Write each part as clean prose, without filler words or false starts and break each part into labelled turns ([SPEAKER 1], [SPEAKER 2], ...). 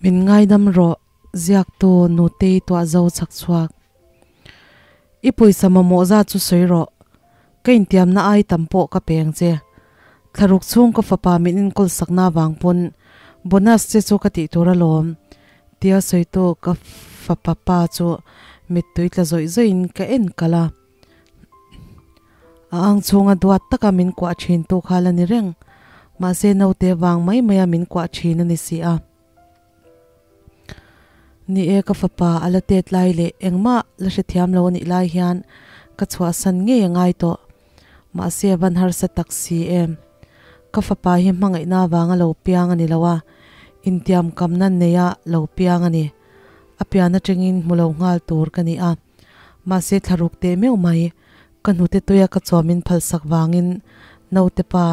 [SPEAKER 1] Min ngaidam rawh, ziaktu Nutei tuah zo chhak chhuak. I pawisa mamawh zat chu sawi rawh, ka intiamna ai tam pawh ka peng che. Thlaruk chhung ka fapa min enkawl sakna avang pawn bonus che chu ka tih tur alawm, tia sawitu ka fapa pa chu mittui tla zawih zawihin ka en kalh a. A ang chhunga duat taka min kuah thin tu kha la ni reng, mahse naute vang mai maia min kuah thin a ni si a. Ni e, ka fapa a la tet lai leh engmah la hrethiam lo a nih lai hian ka chhuahsan ngei a ngai tawh. Mahse a van harsa tak si em. Ka fapa hi hmangaihna avanga lo piang a ni lo a, intiamkamna neia lo piang a ni. A pian atangin hmu lo nghal tur ka ni a. Mahse thlaruk teh meuh mai, ka hnute tuia ka chawmin phalsak vangin naute pa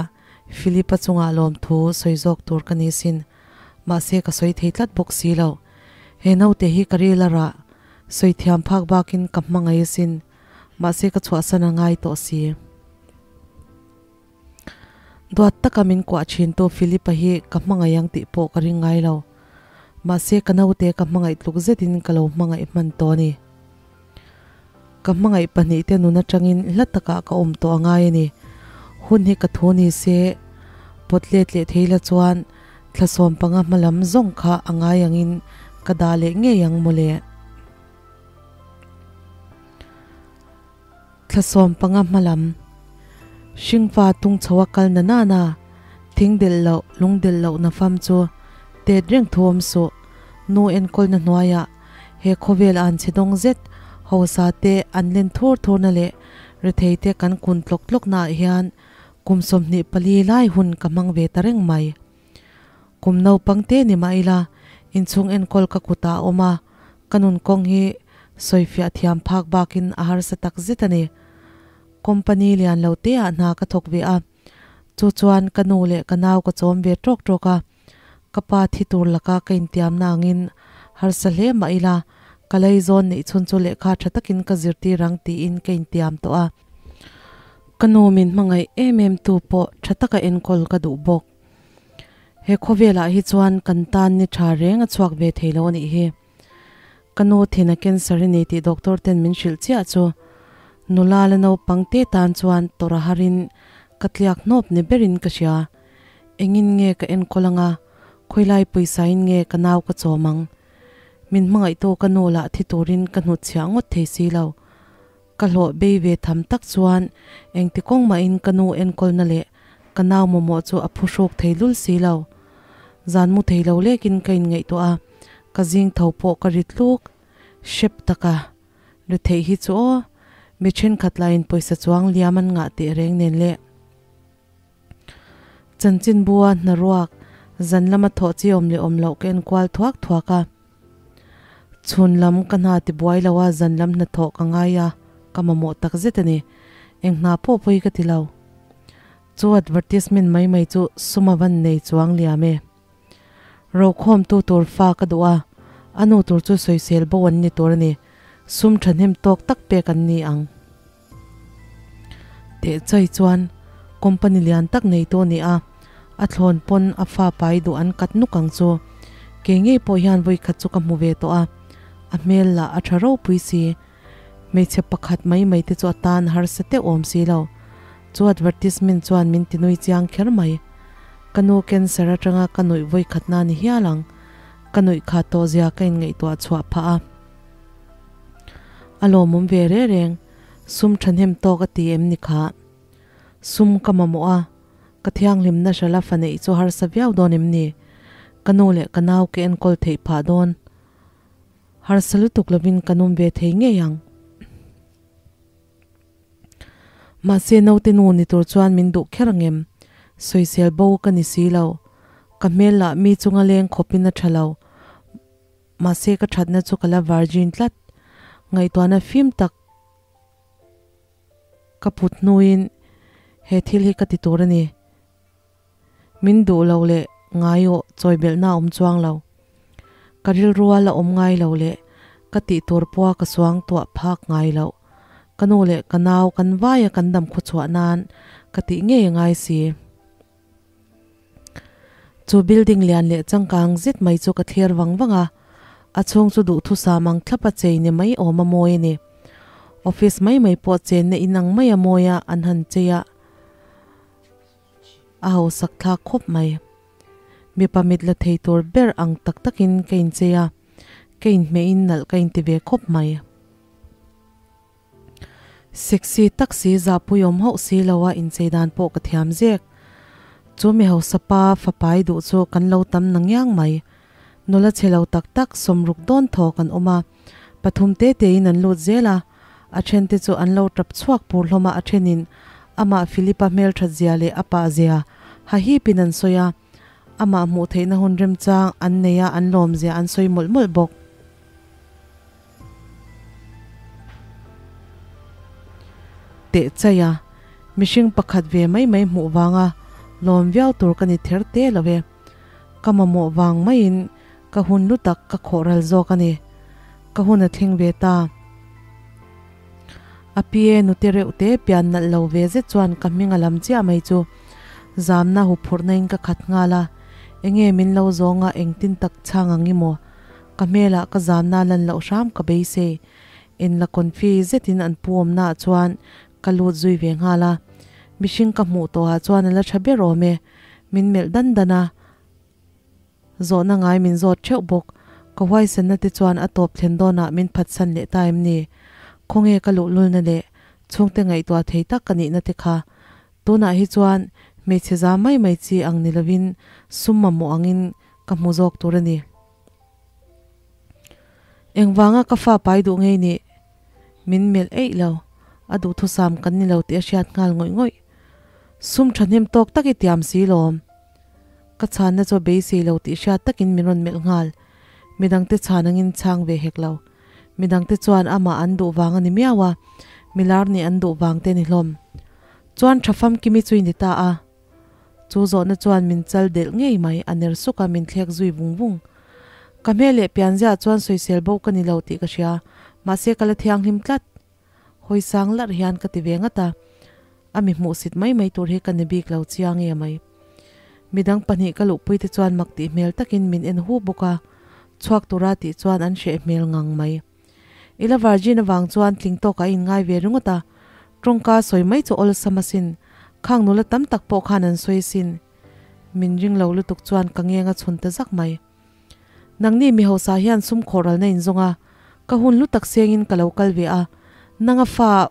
[SPEAKER 1] Philip-a chungah lawmthu sawi zawk tur ka ni sin. Mahse ka sawi thei tlat bawk si lo. He naute hi ka ril a rah, sawi thiam phak bakin ka hmangaih asin. Mahse ka chhuahsan a ngai tawh si. Duat taka min kuah thintu Philip-a hi ka hmangaih ang tih pawh ka ring ngai lo. Mahse ka naute ka hmangaih tluk zetin ka lo hmangaih hman tawh a ni. Ka hmangaih pahnihte nun atangin hla takah ka awm tawh a ngai a ni. Hun hi ka thu ni se, pawt let leh thei la chuan thla 15 hma lam zawng kha a ngai angin ka dah leh ngei ang mawle. Thla 15 hma lam, Hringfa tung chho a kal na nana, thing delh loh, lung delh loh na fam chu tet reng thu awm suh. Nu enkawlna hnuaiah he khawvel an chhe dawng zet, hausa te an len thur thurna leh rethei te kan kun tlawk tlawknaah hian kum 24 lai hun ka hmang ve ta reng mai. Kum naupang te ni mah ila, inchhung enkawl ka kutah a awm a, ka nun kawng hi sawifiah thiam phak bakin a harsa tak zet a ni. Company lian lo te ah hna ka thawk ve a, chu chuan ka nu leh ka nau ka chawm ve tawk tawk a, ka pa thi tur laka ka intiamna angin harsa hle mah ila, ka leizawn neih chhun chu lehkha tha takin ka zirtir ang tiin ka intiam tawh a. Ka nu min hmangaih em em tu pawh tha taka enkawl ka duh bawk. He khawvelah hi chuan kan tan ni tha reng a chhuak ve thei lo a nih hi. Ka nu thin a cancer i nei tih doctor ten min hrilh chiah chu nula la naupang te tan chuan tawrh a harin ka tliak hnawp ni berin ka hria. Engin nge ka enkawl anga, khawilai pawisa in nge ka nau ka chawm ang? Min hmangaihtu ka nu lah thi turin ka hnutchhiah ngawt thei si lo. Ka hlawh bei ve tham tak chuan engti kawng mahin ka nu enkawlna leh ka nau mamawh chu a phuhruk thei lul si lo. Zan mu thei lo lekin ka inngaihtuah a, ka zing tho pawh ka ri tluk hrep tak a. Ri theih hi chu aw, mi thenkhat laiin pawisa chuang liam an ngah teh reng nen le. Chanchinbua hnaruak zan lama thawh chi awm leh awm loh ka en kual thuak thuak a. Chhun lam ka hna ti buai lo a, zan lam hnathawh ka ngai a, ka mamawh tak zet a ni. Eng hna pawh pawi ka ti lo. Chu advertisement mai mai chu sum a van nei chuang liam e. Rokhawmtu tur fa ka duh a, a nu tur chu sawisel bo an ni tur a ni. Sum thahnem tawk tak pek an ni ang. Teh chai chuan company lian tak neitu a ni a, a thlawn pawn a fa pai duh an kat nuk ang chu. Kei ngei pawh hian vawi khat chu ka hmu ve tawh a, a hmel lah a tha ropui si. Hmeichhe pakhat mai mai te chu a tan harsa teuh awm si lo. Chu advertisement chuan min ti nui chiang kher mai. Ka nu cancer atanga ka nuih vawi khatna ni hial ang. Ka nuih kha tawh zia ka inngaihtuah chhuah phah a. A lawmawm ve re reng, sum thahnem tawk a ti em ni kha? Sum ka mamawh a, ka thianghlimna hrala fa neih chu harsa viau dawn em ni? Ka nu leh ka nau ka enkawl theih phah dawn. Harsa lutuk lovin ka num ve thei ngei ang. Mahse naute nu ni tur chuan min duh kher ang em? Sawisel bo ka ni si lo. Ka hmel lah mi chunga leng khawpin a tha lo. Mahse ka thatna chu ka la virgin tlat. Ngaihtuahna fim tak ka put hnuin he thil hi ka ti tur a ni. Min duh lo leh ngai aw chawi belhna a awm chuang lo. Ka rilrua la awm ngai lo leh ka tih tur pawha ka suang tuah phak ngai loh. Ka nu leh ka nau kan vaia kan dam khaw chhuah nan ka tih ngei a ngai si. Chu building lian leh changkang zet mai chu ka thlir vang vang a, a chhung chu duhthusam ang thlap a chei ni mai awm a mawi a ni. Office mai mai pawh chenna inang mai a mawi a an han chei a, a hausak thlak khawp mai. Mipa mit la thei tur ber ang tak takin ka inchei a, ka inhmeihin nalh ka inti ve khawp mai. Sexy tak si zahpui awm hauh si lo a inchei dan pawh ka thiam zek. Chu mi hausa pa fapai duh chu kan lo tam na ngiang mai. Nula chhe lo tak tak sawmruk dawn thaw kan awm a, pathum te tein an lut zel a, a then te chu an lo tap chhuak pur hlawm a, a thenin amah Philip-a hmelthat zia leh a pah zia hahipin an sawi a, amah hmuh theihna hun remchang an nei a an lawm zia an sawi mawlh mawlh bawk. Teh chai a, mihring pakhat ve mai mai hmuh vanga lawm viau tur ka ni ther te lo e. Ka mamawh vang maiin ka hun lu tak ka khawh ral zawk a ni. Ka hun a thleng ve ta. A pi e nute reuh te pian nalh lo ve zet chuan ka hming a lam chiah mai chu zamna huphurhna in ka khat nghal a, enge min lo zawng a engtin tak chhang ang i maw? Ka hmelah ka zamna lan loh hram ka beisei. Inla confi zetin an pu awmnaah chuan ka lut zui ve nghal a. Mihring ka hmuh tawhah chuan a la tha ber awm e. Min melh dan dan a, zawhna ngai min zawt theuh bawk. Ka huaisenna te chuan a tawp thlen dawnah min phatsan leh ta em ni? Khawnge ka luhlulna leh chhungte ngaihtuah thei tak ka nihna te kha? Tunah hi chuan hmeichhe za mai mai chi ang ni lovin sum mamawh angin ka hmu zawk tur a ni. Engvanga ka fa pai duh ngei nih? Min melh eih lo. A duhthusam kan ni lo tih a hriat nghal ngawih ngawih. Sum thahnem tawk tak i tiam si lawm. Ka chhanna chu a beisei lo tih hriat takin min rawn melh nghal. Midangte chhan angin chhang ve hek lo. Midangte chuan amah an duh vang a ni miau a, milar nih an duh vang te ni hlawm. Chuan tha famkimi chu i ni ta a. Chu zawhna chuan min chal delh ngei mai, a ner suk a, min thlek zui vung vung. Ka hmel leh pianziah chuan sawisel bo ka ni lo tih ka hria, mahse ka la thianghlim tlat. Hawi sang larh hian ka ti ve ngat a, a mi hmuhsit mai mai tur hi ka ni bik lo chiang e mai. Midang pahnih ka luhpui te chuan mak tih hmel takin min en hu bawk a, chhuak tura tih chuan an hreh hmel ngang mai. I la virgin avang chuan tling tawkah i inngai ve ringawt a, tawngka sawi mai chu awlsam asin, khang nula tam tak pawh khan an sawi asin. Min ring lo lutuk chuan ka ngeng a chhun ta zak mai. Nangni mi hausa hian sum khawhralna in zawng a, ka hun hlu tak sengin ka lo kal ve a, nanga fa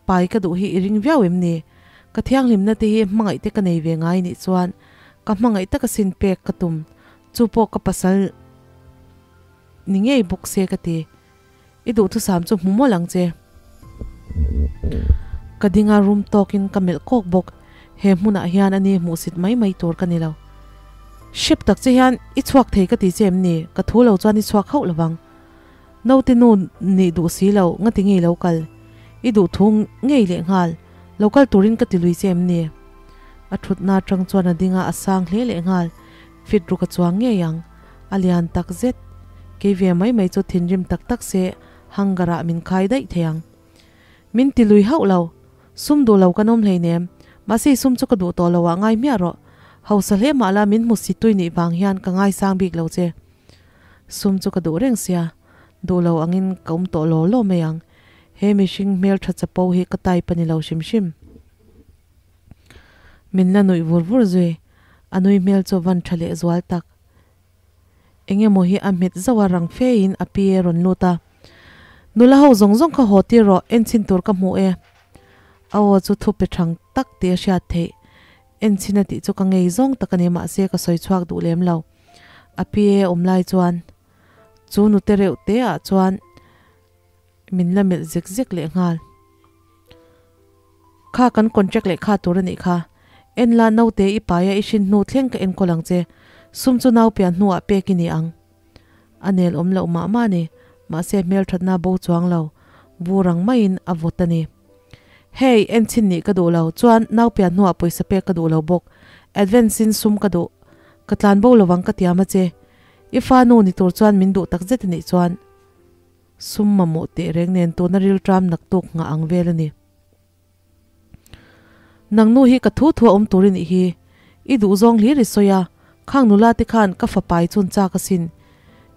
[SPEAKER 1] pai ka duh hi i ring viau em ni? Ka thianghlimna te hi hmangaih te ka nei ve ngai nih chuan ka hmangaih tak asin pek ka tum, chu pawh ka pasal Ni ngei bawk se ka ti. I duhthusam chu hmu mawlh ang che. Ka ding a rum tawkin ka melh kawk bawk. He hmunah hian a ni hmuhsit mai mai tur ka ni lo. Hrep tak che hian i chhuak thei ka ti che em ni? Ka thu lo chuan i chhuak hauh lovang. Naute nu nih duh si lo, ngati ngei lo kal? I duh thu ngei leh nghal. Lo kal turin ka ti lui che em ni? A thutna atang chuan a ding a, a sang hle leh nghal. Fit ruk a chuang ngei ang. A lian tak zet. Kei ve mai mai chu thinrim tak tak se hangar ah min khai daih thei ang. Min ti lui hauh lo. Sum duh lo kan awm hleinem. Mahse i sum chu ka duh tawh lo ah ngai hmiah rawh. Hausa hle mah la min hmu si tui nih vang hian ka ngaisang bik lo che. Sum chu ka duh reng sia. Duh lo angin ka awm tawh law law mai ang. He mihring hmeltha chapo hi ka type a ni lo hrim hrim. Min la nuih vur vur zui, a nui hmel chu van tha leh zual tak. Eng emaw hi a hmet zauh a rang fe in a pi a rawn lut a. Nula ho zawng zawng kha haw tir rawh, en chhin tur ka hmu e. A aw chu thu pe thang tak tih a hriat theih. En chhin a tih chu ka ngei zawng tak a ni mahse ka sawi chhuak duh lem lo. A pi e awm lai chuan chu nute reuh te ah chuan Min la melh zek zek leh nghal. Kha kan contract leh kha tur a nih kha. En la naute i paia i hrin hnu thleng ka enkawl ang che. Sum chu nau pian hnuah pek i ni ang. A nel awm loh mah mah a ni. Mahse hmelthatna bo chuang lo. Vur ang maiin a vawt a ni. Hey, en chhin nih ka duh lo. Chuan nau pian hnuah pawisa pek ka duh lo bawk. Advance in sum ka duh. Ka tlan bo lovang ka tiam a che. I fa nu ni tur chuan min duh takzet a nih chuan. Sum mamawh teh reng nen tuna rilṭam naktuk nghah ang vel a ni. Nang nu hi ka thu thu a awm tur i nih hi. I duhzawng hlir i sawi a, Khang nula te khan ka fa pai chun chak asin.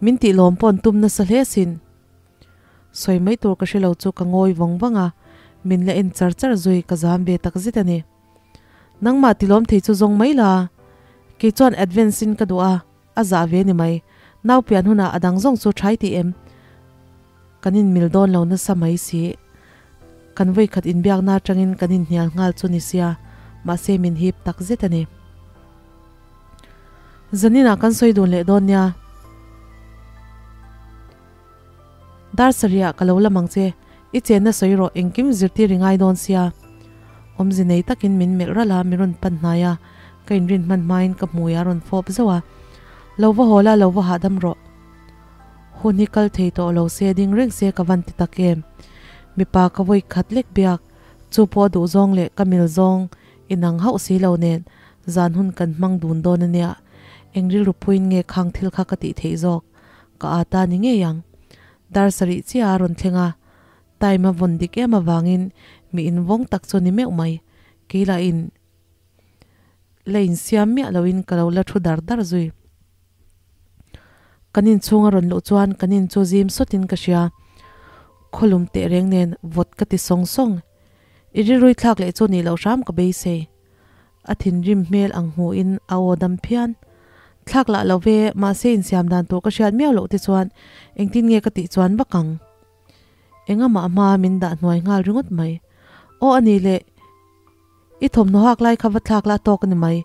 [SPEAKER 1] Min tih lawm pawh an tum nasa hle asin. Sawi mai tur ka hre lo chu ka ngawi vawng vang a, min la en char char zui ka zam ve tak zet a ni. Nangmah ti lawm thei chu zawng mai la. Kei chuan advance in ka duh a, a zah ve ni mai. Nau pian hunah a dang zawng chu thai tih em? Kan inmil dawn lo nasa mai si. Kan vawikhat inbiakna atangin kan inhnial nghal chu ni sia, mahse min hip tak zet a ni. Zaninah kan sawi dun leh dawn nia. Dar sarihah ka lo lam ang che, i chenna sawi rawh engkim zirtir i ngai dawn sia. Awmze nei takin min melh ralh a, mi rawn pan hnai a, ka inrin hman hmain ka hmui a rawn fawp zauh a. Lo va haw la, lo va hahdam rawh. Hun hi kal thei tawh lo se ding reng se ka van ti tak em. Mipa ka vawi khat lek biak, chu pawh duh zawng leh ka mil zawng inang hauh si lo nen zan hun kan hmang dun dawn ania. Eng rilru puiin nge khang thil kha ka tih theih zawk? Ka â ta ni ngei ang. Dar sarih chiah a rawn thleng a, time a vawn dik em avangin mi invawng tak chu ni meuh mai. Kei lah in la insiam miah loin ka lo la thu dar dar zui. Kan inchhung a rawn luh chuan kan in chu zim sawtin ka hria. Khawlum teh reng nen vawt ka ti sawng sawng. I rilrui thlak leh chu nih loh hram ka beisei. A thinrim hmel ang hmuhin a aw dam phian. Thlak lah lo ve, mahse insiam dan tur ka hriat miau loh te chuan engtin nge ka tih chuan vak ang. Engamah hma min dah hnuai nghal ringawt mai. Aw a nih leh. I thawmhnaw hak lai kha va thlak la tawk a ni mai.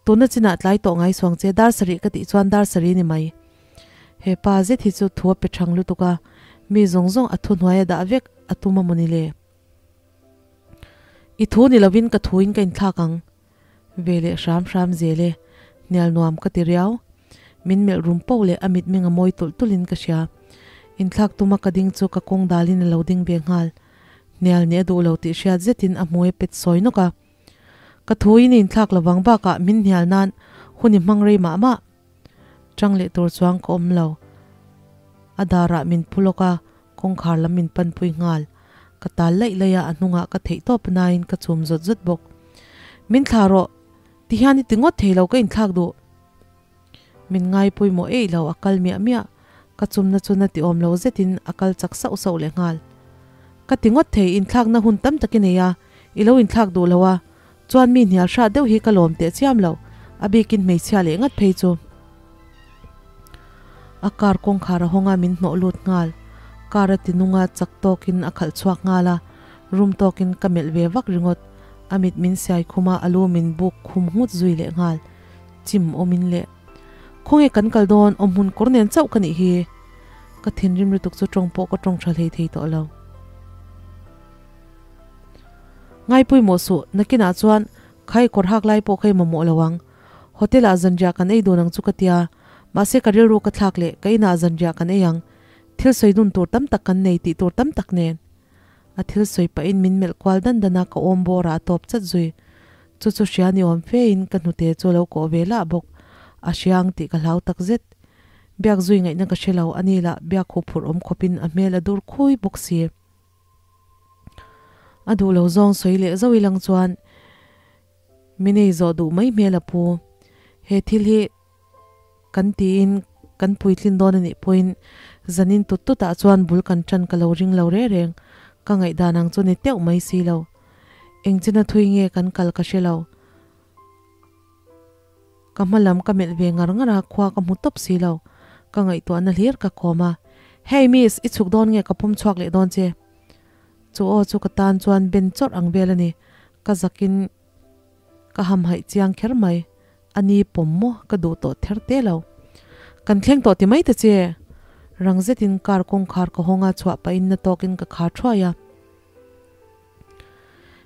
[SPEAKER 1] Tuna chinah tlai tawh ngai suang che dar sarih ka tih chuan dar sarih a ni mai. He pa zet hi chu thu a pe thang lutuk a, mi zawng zawng a thuhnuai a dah vek a tum a mawni le. I thu ni lovin ka thuin ka inthlak ang. Ve leh hram hram zel e, hnial nuam ka ti riau. Min melh rum poh leh a mitmeng a mawi tulh tulhin ka hria. Inthlak tuma ka ding chu ka kawng dalin a lo ding ve nghal. Hnial nih a duh lo tih hriat zetin a hmui a pet sawi nawk a. Ka thuin i inthlak lovang bakah min hnial nan hun i hmang rei mah mah. Chang leh tur chuang ka awm lo. A darah min phu lawk a, kawngkhar lam min panpui nghal. Ka tal laih laih a, a hnungah ka theih tawp nain ka chum zawt zawt bawk. Min thlah rawh, ti hian i ti ngawt thei lo ka inthlak duh. Min ngai pawimawh eih lo, a kal miah miah. Ka chumna chu na ti awm lo zetin a kal chak sauh sauh leh nghal. Ka ti ngawt thei, inthlakna hun tam tak i nei a, i lo inthlak duh lo a, chuan mi hnial hrat deuh hi ka lawm teh chiam lo, a bikin hmeichhia leh ngat phei chu. A car kawngkhar a hawng a, min hnawh lut nghal. Car a ti nung a, chak tawkin a khalh chhuak nghal a, rum tawkin ka melh ve vak ringawt. A mit min siai khum a, a lu min buk khum nghut zui leh nghal. Chim awmin le. Khawnge kan kal dawn, awmhmun kawr nen chauh ka nih hi. Ka thinrim lutuk chu tawng pawh ka tawng tha hlei thei tawh lo. Ngaipui mawh suh, nakinah chuan khai kawr hak lai pawh ka i mamawh lo ang. Hotel ah zanriah kan ei dun ang chu ka tia, mahse ka rilru ka thlak leh ka inah zanriah kan ei ang. Thil sawi dun tur tam tak kan nei tih tur tam tak nen. A thil sawi pahin min melh kual dan dan a, ka awm bawrah a tawp chat zui. Chu chu hria ni awm fe in ka hnute chu a lo kawh ve lah bawk. A hria ang tih ka hlau tak zet. Biak zui ngaihna ka hre lo, ani lah biak hu phurh awm khawpin a hmel a dur khui bawk si. A duh lo zawng sawi leh zauh ilang chuan min ei zawh duh mai hmel a pu. He thil hi kan tiin kan puitlin dawn a nih pawhin zanin tut tutah chuan bul kan tan ka lo ring lo reng reng, ka ngaihdan ang chu ni teuh mai si lo. Engchina thui nge kan kal ka hre lo. Ka hma lam ka melh ve ngar ngar a, khua ka hmu tawp si lo. Ka ngaihtuahna hlir ka kawm a, Hey miss, i chhuk dawn nge ka pawm chhuak leh dawn che? Chu aw chu ka tan chuan ben chawrh ang vel a ni. Ka zakin ka hamhaih chiang kher mai. A ni pawm maw ka duh tawh ther te lo. Kan thleng tawh ti mai ta che. Rang zetin car kawngkhar ka hawng a, chhuah pahin na tawkin ka khar thuai a.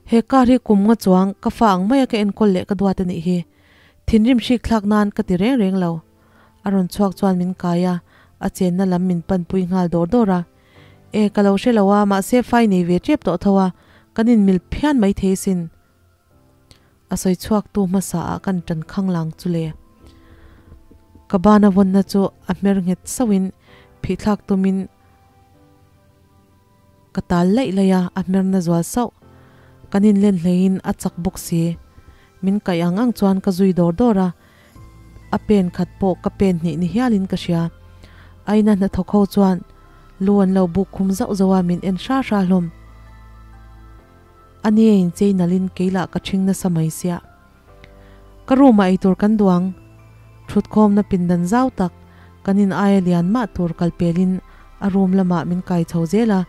[SPEAKER 1] He car hi kum nga chuang ka fa ang maia ka enkawl leh ka duat a nih hi. Thinrim hrik thlak nan ka ti reng reng lo. A rawn chhuak chuan min kai a, a chenna lam min panpui nghal dawr dawr a. E, ka lo hre lo a, mahse fai nei ve tep tawh tho a, kan inmil phian mai thei sin. A sawi chhuak tu hmasa ah kan tan khang lang chu le. Ka bana vawnna chu a hmer nghet sauhin phihthlak tumin ka tal laih laih a, a hmer na zual sauh. Kan inlen hleiin a chak bawk si. Min kaih ang ang chuan ka zui dawr dawr a. A pen khat pawh ka pen hnih ni hialin ka hria. A ina hnathawk ho chuan lu an lo buk khum zauh zauh a, min en hra hra hlawm. A ni a inchei nalhin kei lah ka ṭhing nasa mai sia. Ka room ah eitur kan duang. Ṭhutkhawmna pindan zau tak, kan in aia lian mah tur kal pelin a room lamah min kai chho zel a.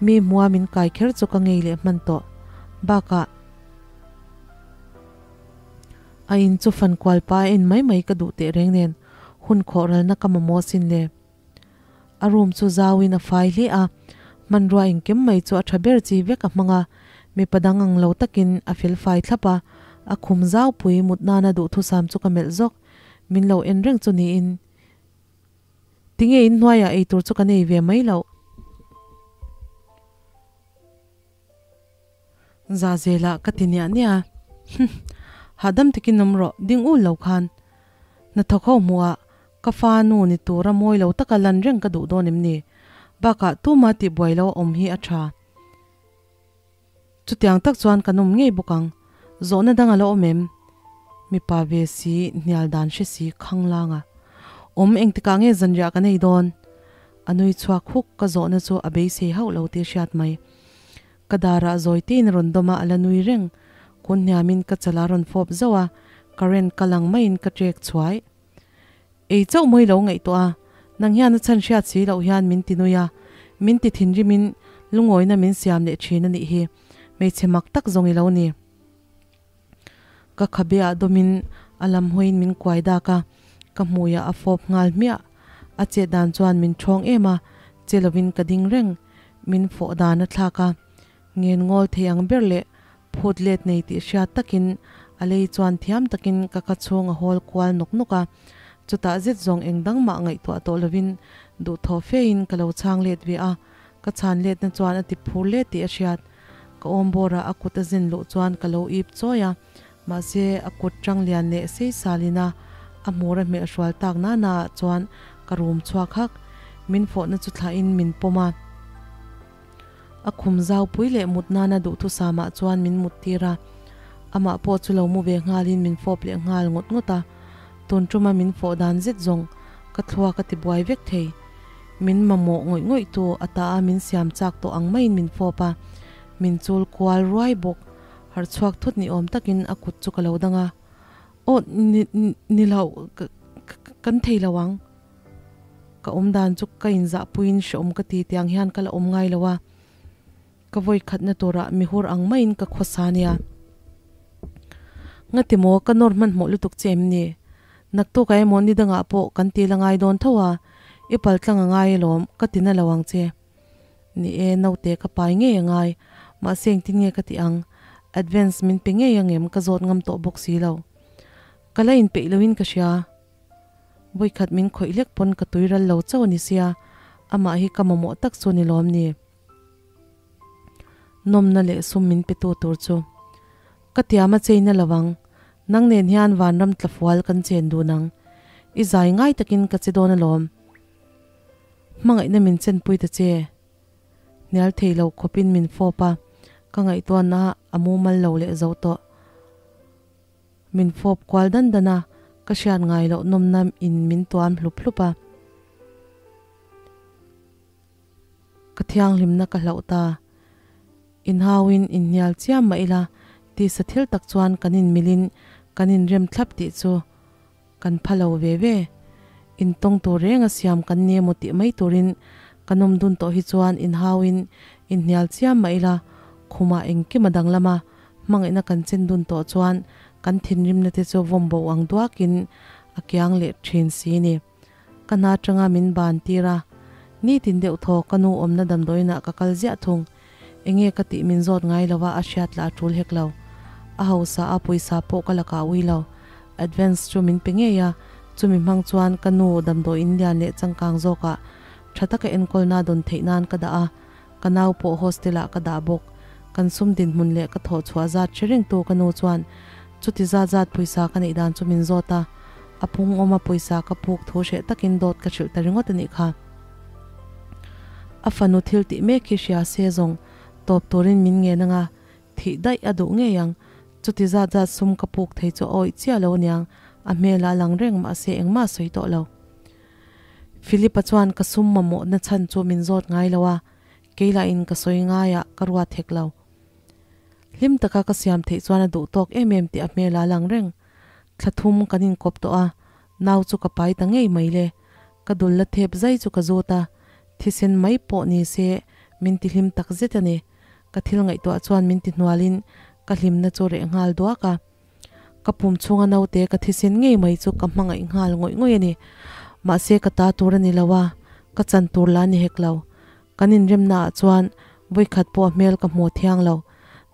[SPEAKER 1] Mi hmua min kai kher chu ka ngei leh hman tawh. Bakah. A in chu fan kual pa a en mai mai ka duh teh reng nen hun khawh ralna ka mamawh sin le. A room chu zauin a fai hle a, hmanrua engkim mai chu a tha ber chi vek a hmang a, mipa dang ang lo takin a fel fai thlap a, a khum zau pui mut nana duhthusam chu ka melh zawk, min lo en reng chu niin. Tinge inhnuaiah eitur chu ka nei ve mai loh? Za zela ka ti niah niah a, Humm, hahdam takin awm rawh, ding ul lo khan. Hnathawk ho hmuhah ka fa nu ni tura mawi lo taka lan reng ka duh dawn em ni? Bakah tuma tihbuai lo a awm hi a tha. Chutiang tak chuan kan awm ngei bawk ang. Zawhna dang a la awm em? Mipa ve si, hnial dan hre si khang lang a. Awm engtikah nge zanriah kan ei dawn? A nui chhuak huk, ka zawhna chu a beisei hauh lo tih hriat mai. Ka darah zawi tein a rawn dawm a, a la nui reng. Kun hniamin ka chala rawn fawp zauh a, current ka lang maiin ka trek chhuai. Ei chauh mawi lo ngaihtuah a, nang hian a chhan hriat si loh hian min ti nui a, min ti thinrimin lungawina min siam leh thin a nih hi. Hmeichhe mak tak zawng i lo ni. Ka khabeah dawmin a lam hawiin min kuai dak a, ka hmuiah a fawp nghal hmiah. A chet dan chuan min ṭhawng em a, che lovin ka ding reng. Min fawh dan a thlak a, ngen ngawl thei ang ber leh phut let nei tih hriat takin a lei chuan thiam takin ka ka chhung a hawl kual nawk nawk a. Chutah zet zawng eng dang mah ngaihtuah tawh lovin duhthawh fein ka lo chhang let ve a, ka chhan letna chuan a ti phur let tih a hriat. Ka awm bawrah a kut a zen luh chuan ka lo ip chawi a, mahse a kut tang lian leh sei salin a a hmur a hmelh hrual tak nana ah chuan ka rum chhuak hak. Min fawhna chu thlahin min pawm a, a khum zau pui leh mut nana duhthusam ah chuan min mut tir a, amah pawh chu lo mu ve nghalin min fawp leh nghal ngawt ngawt a, tun tuma min fawh dan zet zawng ka thluak a ti buai vek thei. Min mamawh ngawih ngawih tu a ta a min siam chak tawh ang maiin min fawp a, min chul kual ruai bawk. Harh chhuak thut ni awm takin a kut chu ka lo dang a, Aw ni ni lo, ka kan thei lo ang. Ka awm dan chu ka inzahpuiin hreawm ka ti tiang hian ka la awm ngai lo a, ka vawi khatna turah mihur ang maiin ka khawsa nia. Ngati maw ka nawr hmanhmawh lutuk che em ni? Naktuk ah emaw ni dangah pawh kan ti la ngai dawn tho a, i pal tlang a ngai alawm, ka ti na lo ang che. Ni e, naute ka pai ngei a ngai, mahse engtin nge ka ti ang? Advance min pe ngei angem ka zawt ngam tawh bawk si lo. Ka la inpeih loin ka hria. Vawikhat min khawih hlek pawn ka tui ral lo chauh a ni sia, amah hi ka mamawh tak chu ni lawm ni. Nawmna leh sum min pe tu tur chu ka tiam a cheina lo ang, nang nen hian vanram tlafual kan chen dun ang, i zai ngai takin ka che dawn alawm, hmangaihna min chenpui ta che, hnial thei lo khawpin min fawp a, ka ngaihtuahna a mumal lo leh zo tawh. Min fawp kual dan dan a, ka hriat ngai loh nawmna in min tuam hlup hlup a. Ka thianghlimna ka hlauh ta. Inhauin inhnial chiam mah ila, tisa thil tak chuan kan inmilin kan inrem thlap tih chu kan pha lo ve ve. Intawng tur reng a siam kan ni emaw tih mai turin kan awm dun tawh hi chuan inhauin inhnial chiam mah ila, khumah engkim a danglam a, hmangaihna kan chen dun tawh chuan kan thinrimna te chu vawm bo ang duakin a kiang leh thin si ni. Ka hna atanga min ban tir a, nitin deuh thaw ka nu awmna damdawiinah ka kal ziah thung. Enge ka tih min zawt ngai lo a, a hriat lah a tul hek lo. A hausa a pawisa pawh ka lakah ui lo. Advance chu min pe ngei a, chumi hmang chuan ka nu damdawiin lian leh changkang zawkah tha taka enkawlna dawn theih nan ka dah a, ka nau pawh hostel ah ka dah bawk. Kan sum dinhmun leh ka thawh chhuah zat hre rengtu ka nu chuan Chuti zat zat pawisa ka neih dan chu min zawt a, a pung awma pawisa ka puk thu hreh takin dawt ka hrilh ta ringawt a nih kha. A fanu thil tih mek hi hria se zawng tawp turin min ngen anga thih daih a duh ngei ang. Chuti zat zat sum ka puk thei chu a awih chiah lo aniang, a hmel ah lang reng mahse engmah a sawi tawh lo. Philip-a chuan ka sum mamawh na chhan chu min zawt ngai lo a, kei lah in ka sawi ngai ah ka ruat hek lo. Hlim taka ka siam theih chuan a duh tawk em em tih a hmel ah lang reng. Thla thum kan inkawp tawh a, nau chu ka pai ta ngei mai le. Ka dul la thep zai chu ka zawt a, thisen mai pawh ni se min ti hlim tak zet a ni. Ka thil ngaihtuah chuan min ti hnualin ka hlimna chu reh nghal duak a. Ka pum chhunga naute ka thisen ngei mai chu ka hmangaih nghal ngawih ngawih a ni. Mahse ka ta tur a ni lo a, ka chan tur la ni hek lo. Kan inremna ah chuan vawikhat pawh a hmel ka hmu thiang lo.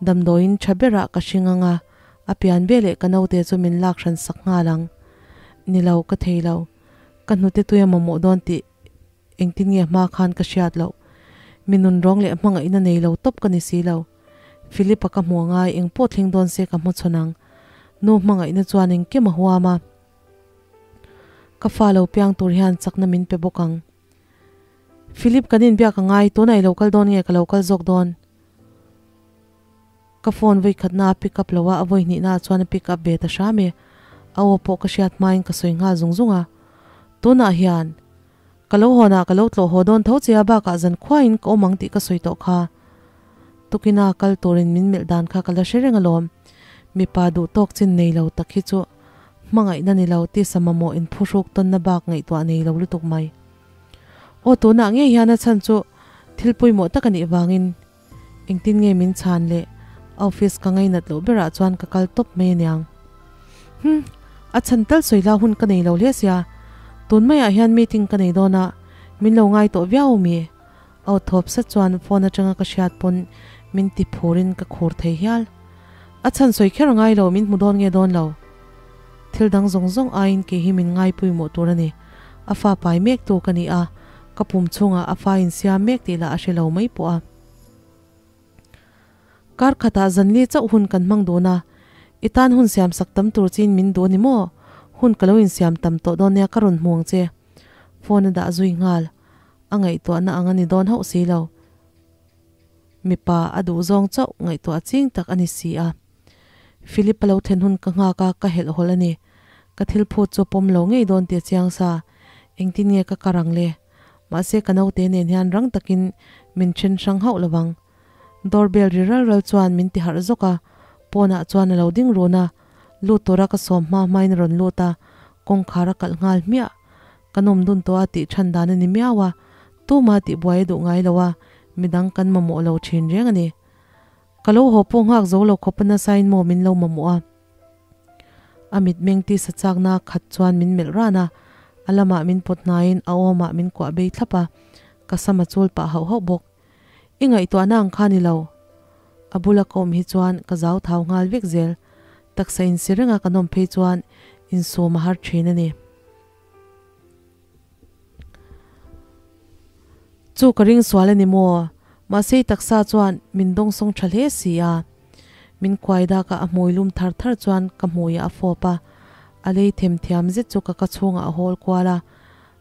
[SPEAKER 1] Damdawiin tha berah ka hring ang a, a pian veleh ka naute chu min lak hran sak nghal ang. Ni lo, ka thei lo. Ka hnute tui a mamawh dawn tih engtin nge hma khan ka hriat loh. Mi nunrawng leh hmangaihna nei lo tawp ka ni si lo. Philip-a ka hmu angai eng pawh thleng dawn se ka hmu chhawn ang. Nu hmangaihna chuan engkim a huam a. Ka fa lo piang tur hian chakna min pe bawk ang. Philip kan inbiak angai, tunah i lo kal dawn nge ka lo kal zawk dawn? Ka phone vawi khatna a pick up lo a, a vawi hnihna ah chuan a pick up ve ta hram e. A aw pawh ka hriat hmain ka sawi nghal zung zung a. Tunah hian ka lo hawnah ka lo tlawh haw dawn tho che a, bakah zan khuain ka awm ang tih ka sawi tawh kha. Tukina kal turin min melh dan kha ka la hre reng alawm. Mipa duh tawk chin nei lo tak hi chu hmangaihna ni lo tisa mamawh inphuhruk tawnna bak ngaihtuah nei lo lutuk mai. Aw tunah ngei hian a chhan chu thil pawimawh tak a nih vangin Engtin nge min chhan le? Office ka ngainat loh berah chuan ka kal tawp mai aniang. Hm, a chhan tal sawi la hun ka nei lo hle sia. Tun maiah hian meeting ka nei dawn a, min lo ngai tawh viau mi? Aw thawp sat chuan phone atanga ka hriat pawn min ti phurin ka khur thei hial. A chhan sawi kher a ngai lo, min hmu dawn nge dawn lo? Thil dang zawng zawng aiin kei hi min ngaipui mawh tur a ni. A fa pai mek tu ka ni a, ka pum chhungah a fa insiam mek tih lah a hre lo mai pawh a. Kar khatah zanli chauh hun kan hmang dun a, i tan hun siam sak tam tur chin min duh a ni maw? Hun ka lo insiam tam tawh dawn nia ka rawn hmu ang che. Phone a dah zui nghal. A ngaihtuahna ang a ni dawn hauh si lo. Mipa a duh zawng chauh ngaihtuah ching tak a ni si a. Philip a lo thlen hun ka nghak a, ka helh hawlh a ni. Ka thil phut chu pawm lo ngei dawn tih a chiang sa. Engtin nge ka kar ang le? Mahse ka naute nen hian rang takin min then hrang hauh lo vang. Door bell ri ral ral chuan min ti harh zawk a, pawnah chuan a lo ding run a, lut tura ka sawm hma hmain a rawn lut a, kawngkhar a kalh nghal hmiah. Ka nawm dun tawh a tih than dan a ni miau a, tuma tihbuai a duh ngai lo a, midang kan mamawh lo thin reng a ni. Ka lo haw pawh nghak zo lo khawp a nasain maw min lo mamawh a. A mitmeng tisa chakna khat chuan min melh ran a, a lamah min pawt hnaiin a awmah min kuah bei thlap a, ka sam a chul pah hauh hauh bawk. I ngaihtuahna ang kha ni lo. A bula ka awm hi chuan ka zau thau nghal vek zel. Taksa insi renga kan awm phei chuan insum a har thin a ni. Chu ka ring sual a ni maw? Mahse i taksa chuan min dawngsawng tha hle si a. Min kuai dak a, a hmui lum thar thar chuan ka hmuiah a fawp a. A lei them thiam zet chu ka ka chhungah a hawl kual a,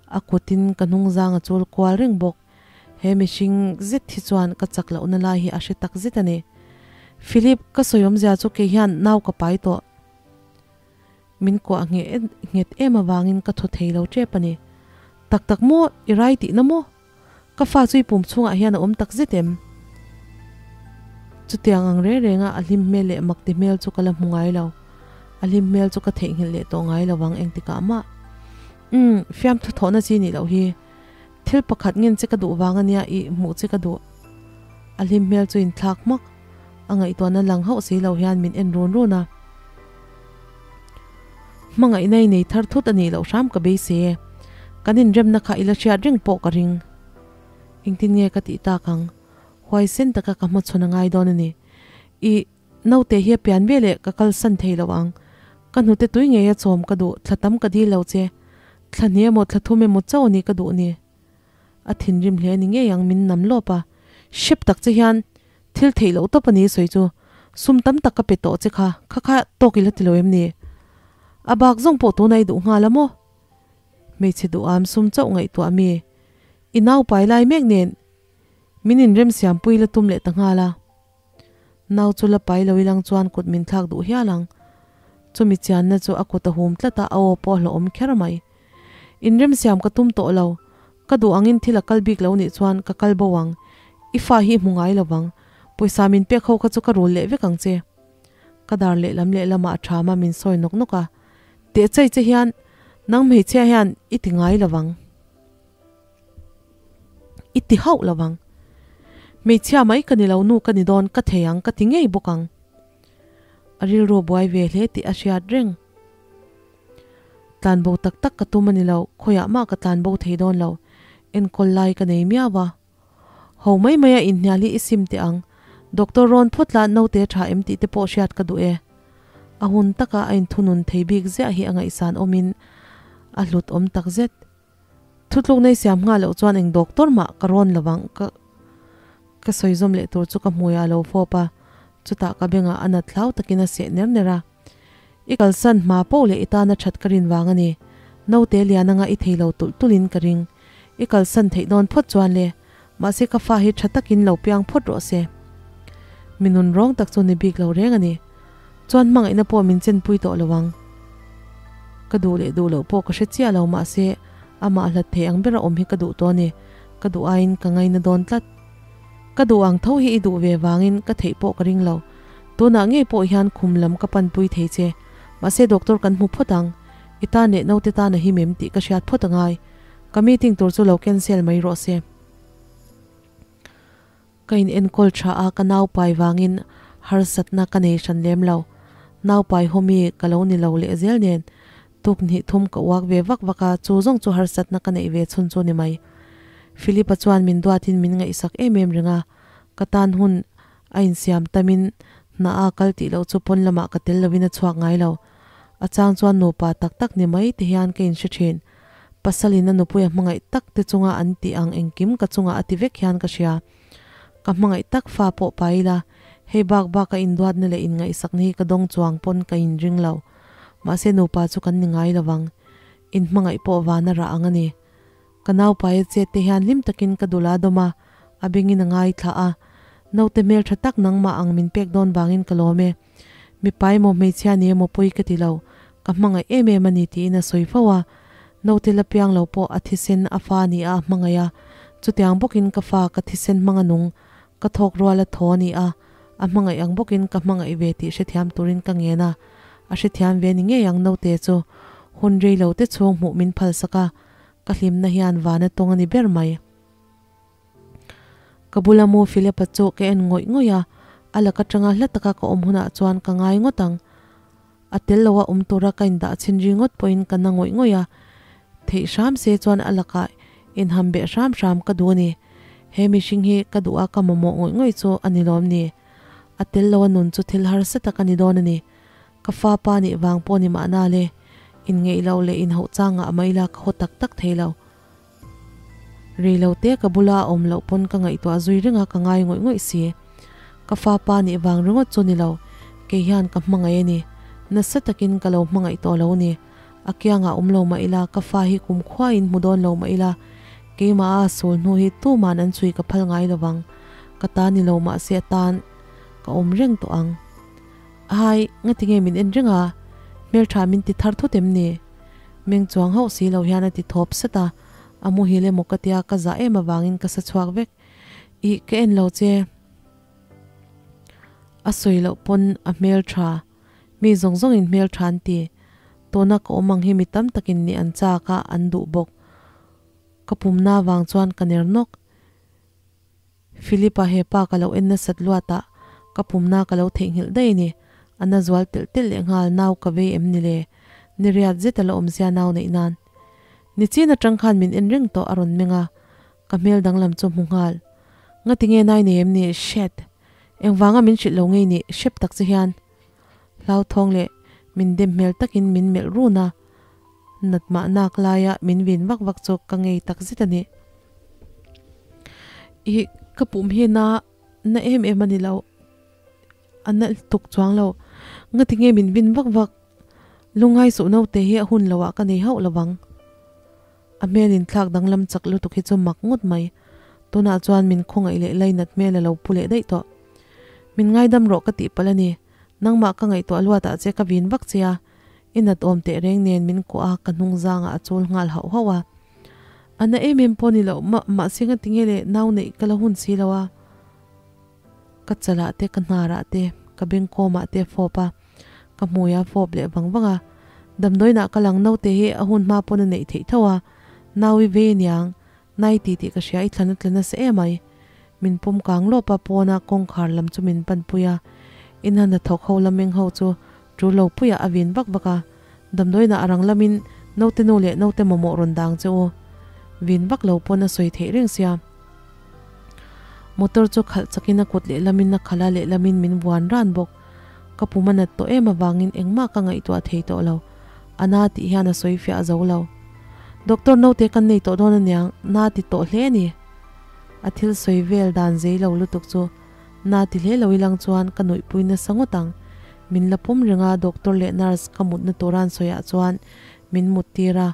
[SPEAKER 1] a kutin ka hnungzang a chul kual reng bawk. He mihring zet hi chuan ka chak lohna lai hi a hre tak zet a ni. Philip, ka sawi awmzia chu kei hian nau ka pai tawh. Min kuah ngheh nghet em avangin ka thaw thei lo tep a ni. Tak tak maw? I rai tihna maw? Ka fa chu i pum chhungah hian a awm tak zet em? Chutiang ang reng renga a hlim hmel leh makti hmel chu ka la hmu ngai lo. A hlim hmel chu ka theihnghilh leh tawh ngai lo vang engtikah mah. Umm, fiamthu thawhna chi nih loh hi. Thil pakhat ngen che ka duh vang ania i hmuh che ka duh. A hlim hmel chu inthlak hmak. A ngaihtuahna lang hauh si lo hian min en run run a. Hmangaihna i nei thar thut a nih loh hram ka beisei e. Kan inremna kha i la hriat reng pawh ka ring. Engtin nge ka tih tak ang? Huaisen taka ka hmachhawn a ngai dawn a ni. I naute hi a pian veleh ka kalsan thei lo ang. Ka hnute tui ngei a chawm ka duh, thla tam ka dil lo che. Thla hnih emaw thla thum emaw chauh a nih ka duh ni. A thinrim hle a ni ngei ang min nam lawp a. Hrep tak che hian thil theih loh tawp a ni sawi chu. Sum tam tak ka pe tawh che kha, kha kha tawk i la ti lo em ni? A bak zawng pawh tunah i duh nghal a maw? Hmeichhe duham sum chauh ngaihtuah mi i nau pai lai mek nen min inremsiam pui la tum leh ta nghal a. Nau chu la pai lo ilang chuan kut min thlak duh hial ang. Chumi chianna chu a kut a hum tlat a, a aw pawh a hlauhawm kher mai. Inremsiam ka tum tawh lo. Ka duh angin thil a kal bik lo nih chuan ka kal bo ang. I fa hi i hmu ngai lo vang. Pawisa min pek ho kha chu ka rul leh vek ang che. Ka dar lehlam lehlamah a ṭham a, min sawi nawk nawk a. Teh chai che hian nang hmeichhia hian i ti ngai lo vang. I ti hauh lo vang. Hmeichhia mai ka ni lo, nu ka ni dawn, ka thei ang, ka ti ngei bawk ang. A rilru buai ve hle tih a hriat reng. Tlanbo tak tak ka tum a ni lo, khawiah mah ka tlanbo thei dawn lo, enkawl lai ka nei miau a. Ho mai mai a inhnial hi i sim teh ang, doctor rawn phawt la naute tha em tih te pawh hriat ka duh e. A hun taka a inthunun thei bik ziah hi a ngaihsan awmin a hlut awm tak zet. Thutluk nei siam nghal loh chuan eng doctor mah ka rawn lo vang ka ka sawi zawm leh tur chu ka hmuiah a lo fawp a, chutah ka bengah a nat hlau takin a seh ner ner a. I kalsan hma poh leh i tana that ka rin vang a ni. Naute lian anga i thei lo tulh tulhin ka ring. I kalsan theih dawn phawt chuan le, mahse ka fa hi tha takin lo piang phawt rawh se. Mi nun rawng tak chu ni bik lo reng a ni. Chuan hmangaihna pawh min chenpui tawh lo ang. Ka duh leh duh loh pawh ka hre chiah lo mahse amah hlat thei ang bera awm hi ka duh tawh a ni. Ka duh aiin ka ngaina dawn tlat. Ka duh ang tho hi i duh ve vangin ka theih pawh ka ring lo. Tunah ngei pawh hian khum lam ka panpui thei che. Mahse doctor kan hmu phawt ang. I tan leh naute tan a him em tih ka hriat phawt a ngai. Ka meeting tur chu lo cancel mai rawh se. Ka in enkawl tha a, ka nau pai vangin harsatna ka nei hran lem lo. Nau pai hawmi ka lo ni lo leh zel nen tuk hnih thum ka uak ve vak vak a, chu zawng chu harsatna ka neih ve chhun chu ni mai. Philip-a chuan min duatin min ngaihsak em em reng a, ka tan hun a insiam tamin hna a kal tih loh chu pawn lamah ka tel lovin a chhuak ngai lo. A chang chuan nupa tak tak ni mai te hian ka inhre thin. Pasalin a nupui a hmangaih tak te chunga an tih ang engkim ka chungah a ti vek hian ka hria. Ka hmangaih tak fa pawh pa ila, hei bak bak a induatna leh inngaihsakna hi ka dawng chuang pawn ka inring lo. Mahse nupa chu kan ni ngai lovang. Inhmangaih pawh vana rah ang a ni. Ka naupai a chet te hian hlim takin ka dul a dawm a, a bengin a ngaithla a. Naute hmeltha tak nangmah ang min pek dawn vangin ka lawm e. Mipa emaw hmeichhia ni emaw pawi ka ti lo, ka hmangaih em em a ni tiin a sawi fo a. Naute la piang lo pawh a thisen a fa ni a a hmangaih a, chutiang bawkin ka fa ka thisen hmang a nung, ka thawk rual a thaw a ni a, a hmangaih ang bawkin ka hmangaih ve tih hrethiam turin ka ngen a, a hrethiam ve ni ngei ang naute chu hun rei lo te chhung hmuh min phalsak a, ka hlimna hian van a tawng a ni ber mai. Ka bula mu Philip-a chu ka en ngawih ngawih a, a lak atanga hla taka ka awm hunah chuan ka ngai ngawt ang. A tel loa awm tura ka indah chhin ri ngawt pawhin ka na ngawih ngawih a, theih hram se chuan a lakah inham beh hram hram ka duh a ni. He mihring hi ka duh a ka mamawh ngawih ngawih chu a ni lawm ni. A tel loa nun chu thil harsa tak a ni dawn a ni. Ka fa pa nih vang pawh ni mahna le, inngeih loh leh inhauh changah mai la ka haw tak tak thei lo. Rei lo te ka bula a awm loh pawn ka ngaihtuah zui reng a ka ngai ngawih ngawih si. Ka fa pa nih vang ringawt chu ni lo, kei hian ka hmangaih a ni. Nasa takin ka lo hmangaih tawh lo ni. A kiangah awm lo mah ila, ka fa hi kumkhuain hmu dawn lo mah ila, keimah a sul hnu hi tuman an chhui ka phal ngai lo vang. Ka ta ni lo mahse a tan ka awm reng tawh ang. Hai, ngatinge min en reng a? Hmeltha min ti thar thut em ni? Meng chuang hauh si lo hian a ti thawp sat a, a muhil emaw ka tia ka zah em avangin ka sa chhuak vek. Ih, ka en lo che. A sawi loh pawn a hmeltha. Mi zawng zawngin hmeltha an ti. Tuna ka awm ang hi mi tam takin nih an chak a, an duh bawk. Ka pumna avang chuan ka ner nawk. Philip-a he pa ka lo en nasat luat a, ka pumna ka lo theihnghilh daih a ni. A na zual telh telh leh nghal, nau ka vei em ni le? Ni riat zet a la awmzia nau neih nan. Nichin atang khan min en reng tawh a rawn meng a, ka hmel danglam chu hmu nghal. Ngati nge nai nei em ni? Shit! Engvanga min hrilh lo ngei ni? Hrep tak che hian. Hlauthawng leh min dem hmel takin min melh run a, nat mah nak laia min vin vak vak chu ka ngei tak zet a ni. Ih, ka pum hi na na em em a ni lo, a na tuk chuang lo. Ngati nge min vin vak vak? Lungngai suh naute hi a hun lo ah ka nei hauh lo vang. A hmel inthlak danglam chak lutuk hi chu mak ngawt mai. Tunah chuan min khawngaih leh lainat hmel a lo pu leh daih tawh. Min ngaidam rawh ka tih palh a ni. Nangmah ka ngaihtuah luatah che ka vin vak che a. I nat awm teh reng nen min kuah a, ka hnung zangah a chul nghal hauh hauh a. A na em em pawh ni loh, mah mahse nga tinge le nau neih ka la hun si lo a. Ka chalah te, ka hnarah te, ka bengkawmah te a fawp a, ka hmui a fawp leh vang vang a. Damdawiinah ka lang naute hi a hun hma pawn a neih theih tho a, nau i vei aniang, nai ti tih ka hria i thlan a tla nasa em ai. Min pawm kang lawp a, pawna kawngkhar lam chu min panpui a, in han hnathawk ho la meng ho chu tul lo puiah a vin vak vak a, damdawiinah a rang lamin naute nu leh naute mamawh rawn dang che u. Vin vak lo pawn a sawi theih reng sia. Motor chu khalh chakin a kut lehlamin a khalh a, lehlamin min vuan ran bawk. Ka pum a nat tawh em avangin engmah ka ngaihtuah thei tawh lo. A na tih hian a sawi fiah zo lo. Doctor naute kan nei tawh dawn aniang, na ti tawh hle a ni. A thil sawi vel dan zei lo lutuk chu na ti hle lo ilang chuan ka nuihpui nasa ngawt ang. Min la pawm reng a, doctor leh nurse ka mutna turan sawiah chuan min mut tir a.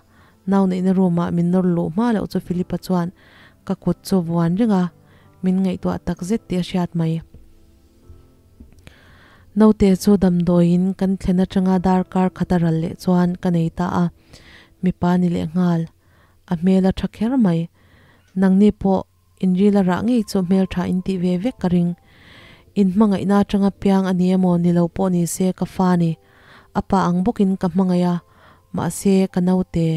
[SPEAKER 1] Nau neihna room ah min nawr luh hma loh chu Philip-a chuan ka kut chu vuan reng a, min ngaihtuah tak zet tih a hriat mai. Naute chu damdawiin kan thlen atanga darkar khat a ral leh chuan ka nei ta a, mipa ni leh nghal. A hmel a tha kher mai. Nangni pawh inril a rah ngei chu hmeltha in tih ve vek ka ring. In hmangaihna atanga piang a ni emaw ni lo pawh ni se ka fa ni. A pa ang bawkin ka hmangaih a, mahse ka naute.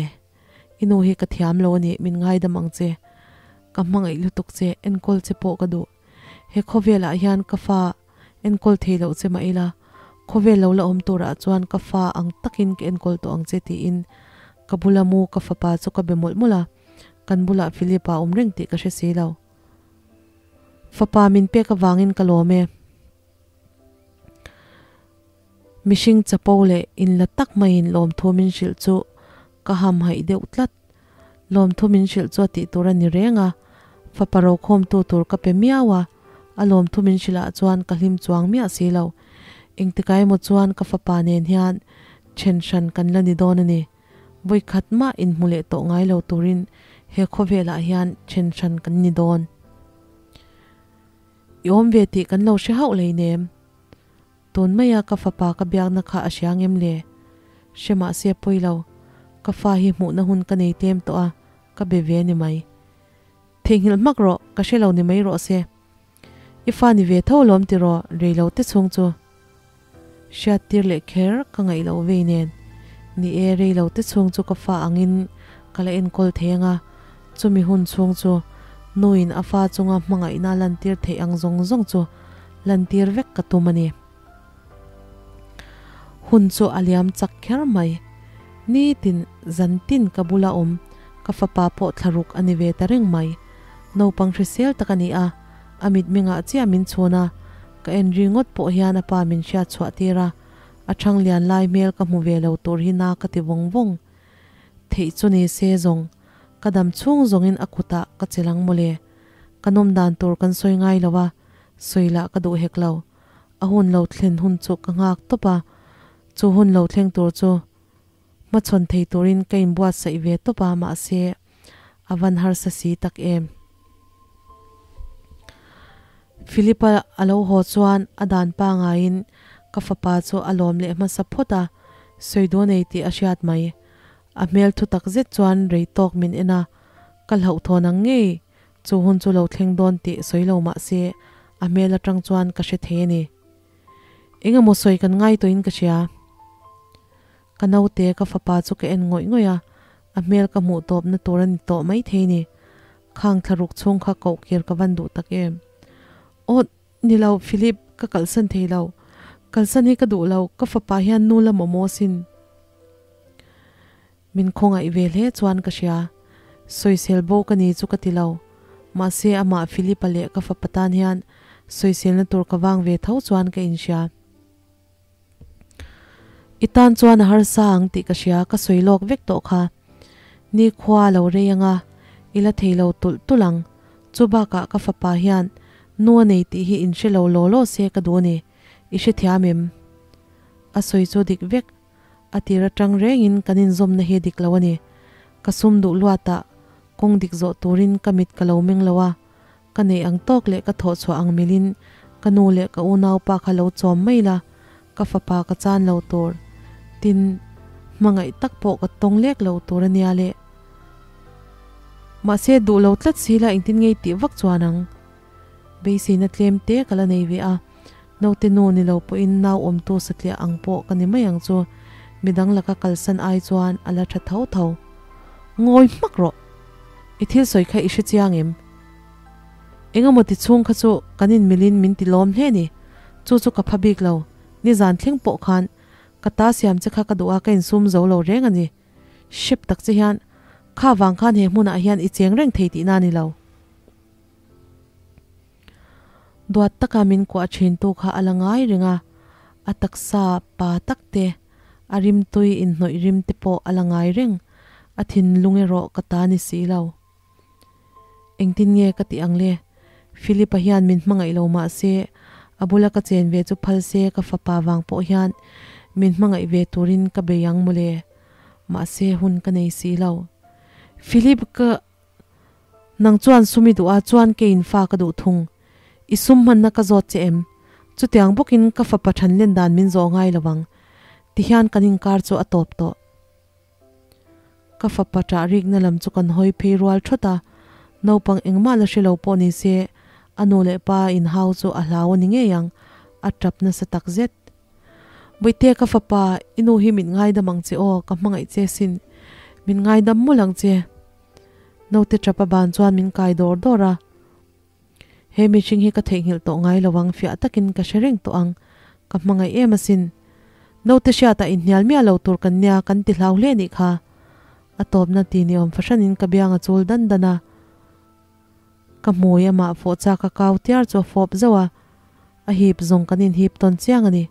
[SPEAKER 1] I nu hi ka thiam lo a ni, min ngaidam ang che. Ka hmangaih lutuk che, enkawl che pawh ka duh. He khawvelah hian ka fa enkawl thei loh che mah ila, khawvel lo la awm turah chuan ka fa ang takin ka enkawl tawh ang che tiin ka bula mu ka fapa chu ka be mawlh mawlh a, kan bulah Philip-a awm reng tih ka hre si lo. Fapa min pek avangin ka lawm e. Mihring chapo leh inla tak maiin lawmthu min hrilh chu ka hamhaih deuh tlat. Lawmthu min hrilh chu a tih tur a ni reng a, fapa rokhawmtu tur ka pe miau a, a lawmthu min hrilh ah chuan ka hlim chuang miah si lo. Engtikah emaw chuan ka fapa nen hian then hran kan la ni dawn a ni. Vawikhat mah inhmu leh tawh ngai lo turin he khawvelah hian then hran kan ni dawn. I awm ve tih kan lo hre hauh lei nem. Tun maia ka fapa ka biakna kha a hria ngem le? Hre mahse pawi lo, ka fa hi hmuhna hun ka nei tlem tawh a, ka be ve ni mai. Theihnghilh hmak rawh, ka hre lo ni mai rawh se. I fa ni ve tho lawm tiraw rei lo te chhung chu. Hriattir leh kher ka ngaih loh vei nen. Ni e, rei lo te chhung chu ka fa angin ka la enkawl thei ang a, chumi hun chhung chu nuin a fa chunga hmangaihna lantir theih ang zawng zawng chu lantir vek ka tum a ni. Hun chu a liam chak kher mai. Nitin, zantin ka bula awm, ka fapa pawh thlaruk a ni ve ta reng mai. Naupang hrisel tak a ni a, a mitmengah chiah min chhun a, ka en ri ngawt pawh hian a pa min hriat chhuah tir a, a thang lian lai hmel ka hmu ve lo tur hi na ka ti vawng vawng. Theih chu ni se zawng, ka dam chhung zawngin a kutah ka che lang mawle. Ka nawm dan tur kan sawi ngai lo a, sawi lah ka duh hek lo. A hun lo thlen hun chu ka nghak tawp a, chu hun lo thleng tur chu hmachhawn thei turin ka inbuatsaih ve tawp a, mahse a van harsa si tak em. Philip-a a lo haw chuan a dan pangaiin ka fapa chu a lawm leh hmasa phawt a, sawi dawn ei tih a hriat mai. A hmel thu tak zet chuan rei tawk min en a, ka hlauhthawn ang ngei Chu hun chu lo thleng dawn tih sawi lo mah se a hmel atang chuan ka hre thei a ni. Eng emaw sawi kan ngai tawhin ka hria. Ka naute ka fapa chu ka en ngawih ngawih a, a hmel ka hmuh tawpna tur a ni tawh mai thei ni. Khang thlaruk chhung kha koh kir ka van duh tak em. Aw ni lo Philip, ka kalsan thei lo. Kalsan hi ka duh lo, ka fapa hian nu la mawmaw sin. Min khawngaih ve hle chuan ka hria. Sawisel bo ka ni chu ka ti lo. Mahse amah Philip-a leh ka fapa tan hian sawiselna tur ka vang ve tho chuan ka inhria. I tan chuan a harsa ang tih ka hria, ka sawi lawk vek tawh kha. Ni khua lo rei anga i la thei lo tulh tulh ang. Chu bakah ka fapa hian nu a nei tih hi inhre lo law law se ka duh a ni. I hrethiam em? A sawi chu dik vek. A tir atang rengin kan inzawmna hi dik lo a ni. Ka sum duh luatah kawng dik zawh turin ka mit ka lo meng lo a, ka neih ang tawk leh ka thawh chhuah ang milin ka nu leh ka unaupa kha lo chawm mai la, ka fapa ka chan lo tur. Tin, Hmangaih tak pawh ka tawng lek lo tur a nia le. Mahse duh lo tlat si la engtin ngei tih vak chuan ang. Beiseina tlem te ka la nei ve a, naute nu ni lo pawhin nau awmtu satliah ang pawh ka ni mai ang chu, midang laka kalsan ai chuan a la tha tho tho. Ngawi hmak rawh! I thil sawi kha i hre chiang em? Engemaw ti chhung kha chu kan inmilin min ti lawm hle ni. Chu chu ka pha bik lo, nizan thleng pawh khan ka ta siam che kha ka duh a ka insum zo lo reng a ni. Hrep tak che hian kha vang khan he hmunah hian i cheng reng thei tihna a ni lo. Duat taka min kuah thintu kha a la ngai reng a, a taksa pa tak te, a rimtui inhnawih rim te pawh a la ngai reng, a thinlung erawh ka ta ni si lo. Engtin nge ka tih ang le? Philip-a hian min hmangaih lo mah se, a bula ka chen ve chu phal se ka fapa vang pawh hian min hmangaih ve turin ka bei ang mawle. Mahse hun ka nei si lo. Philip ka Nang chuan sum i duh a, chuan keiin fa ka duh thung. I sum hmanna ka zawt che em? Chutiang bawkin ka fapa than len dan min zawh ngai lo ang. Tihian kan inkar chu a tawp tawh. Ka fapa ṭah rikna lam chu kan hawi phei rual ṭhawt a, naupang engmah la hre lo pawh ni se, a nu leh pa inhau chu a hlau a ni ngei ang, a ṭap nasa tak zet. Bawihte ka fapa, i nu hi min ngaidam ang che aw, ka hmangaih che sin, min ngaidam mawlh ang che. Naute ṭap a ban chuan min kai dawr dawr a. He mihring hi ka theihnghilh tawh ngai lo ang, fiah takin ka hre reng tawh ang. Ka hmangaih em asin. Naute hriatah inhnial miah lo tur kan nia kan ti hlau hle nih kha. A tawpna ti ni awm fahranin ka biang a chul dan dan a. Ka hmui amah fawh chak a kau tiar chu a fawp zauh a. A hip zawng kan inhip tawn chiang a ni.